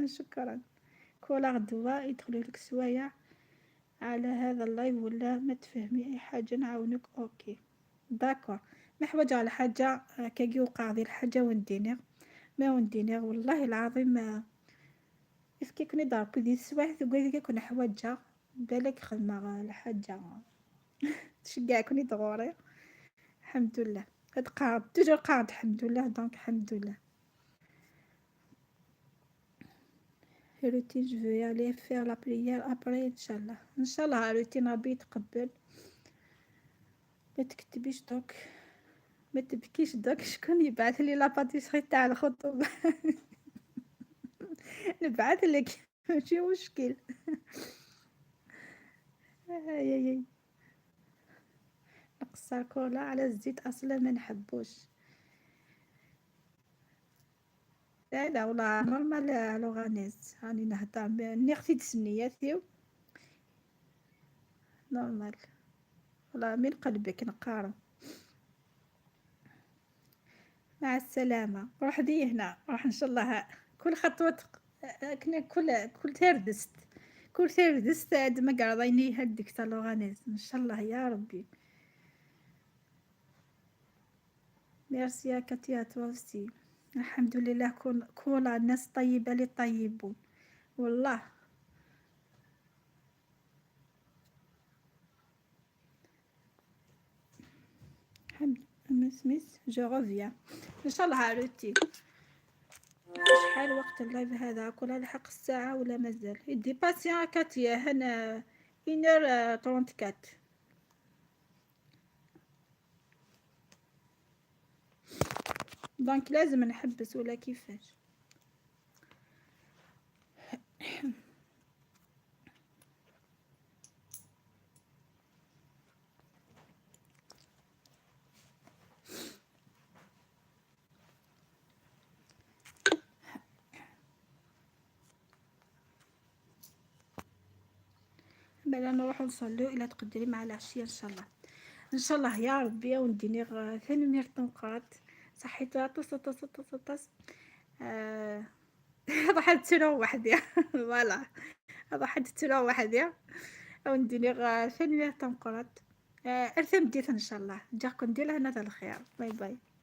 شكرا كولا. غدوة يدخلوا لك سوايع على هذا ال live ولا ما تفهمي اي حاجة نعاونك. OK d'accord، ما حوايج على حاجة كي وقع ذي الحاجة وندينيغ ما وندينيغ والله العظيم. إف كوني دار دي السوايع تقولي كون حواجه بالك خدمة الحاجة تشجع كوني ضروري. الحمد لله هاد قاعد toujours قاعد الحمد لله. donc الحمد لله. روتين je vais aller faire la prière après ان شاء الله. ان شاء الله روتين ربي يتقبل. ما تكتبيش دوك، ما تبكيش دوك. شكون يبعث لي la pâtisserie تاع الخطوبة؟ نبعث لك ماشي مشكل. اي اي نقصر كولا على الزيت اصلا ما نحبوش. لا لا والله normal لوغانيز راني نهضر نيختي تسنياتي normal والله من قلبك نقارن. مع السلامة. روح دي هنا، روح ان شاء الله كل خطوة كل تردست كل تردست عاد ما قرضيني هديك تاع لوغانيز ان شاء الله يا ربي. ميرسي يا كاتيا toi aussi. الحمد لله كولا الناس طيبة اللي طيبون والله. الحمد مس je reviens ان شاء الله. روتي شحال وقت ال live هذا؟ كل لحق الساعة ولا مازال؟ يدي باسيون كاتيا هنا 1h34. donc لازم نحبس ولا كيفاش؟ بلا نروحو نصلو الى تقدري مع العشية ان شاء الله. ان شاء الله يا ربي ونديني ثاني مير تنقرات صحيت طس طس طس طس. هذا حد تلو وحدي. voilà هذا حد تلو وحدي ونديني ثاني مير تنقرات. ارثم ديت ان شاء الله نجاكم ديال هنا الخير. bye bye.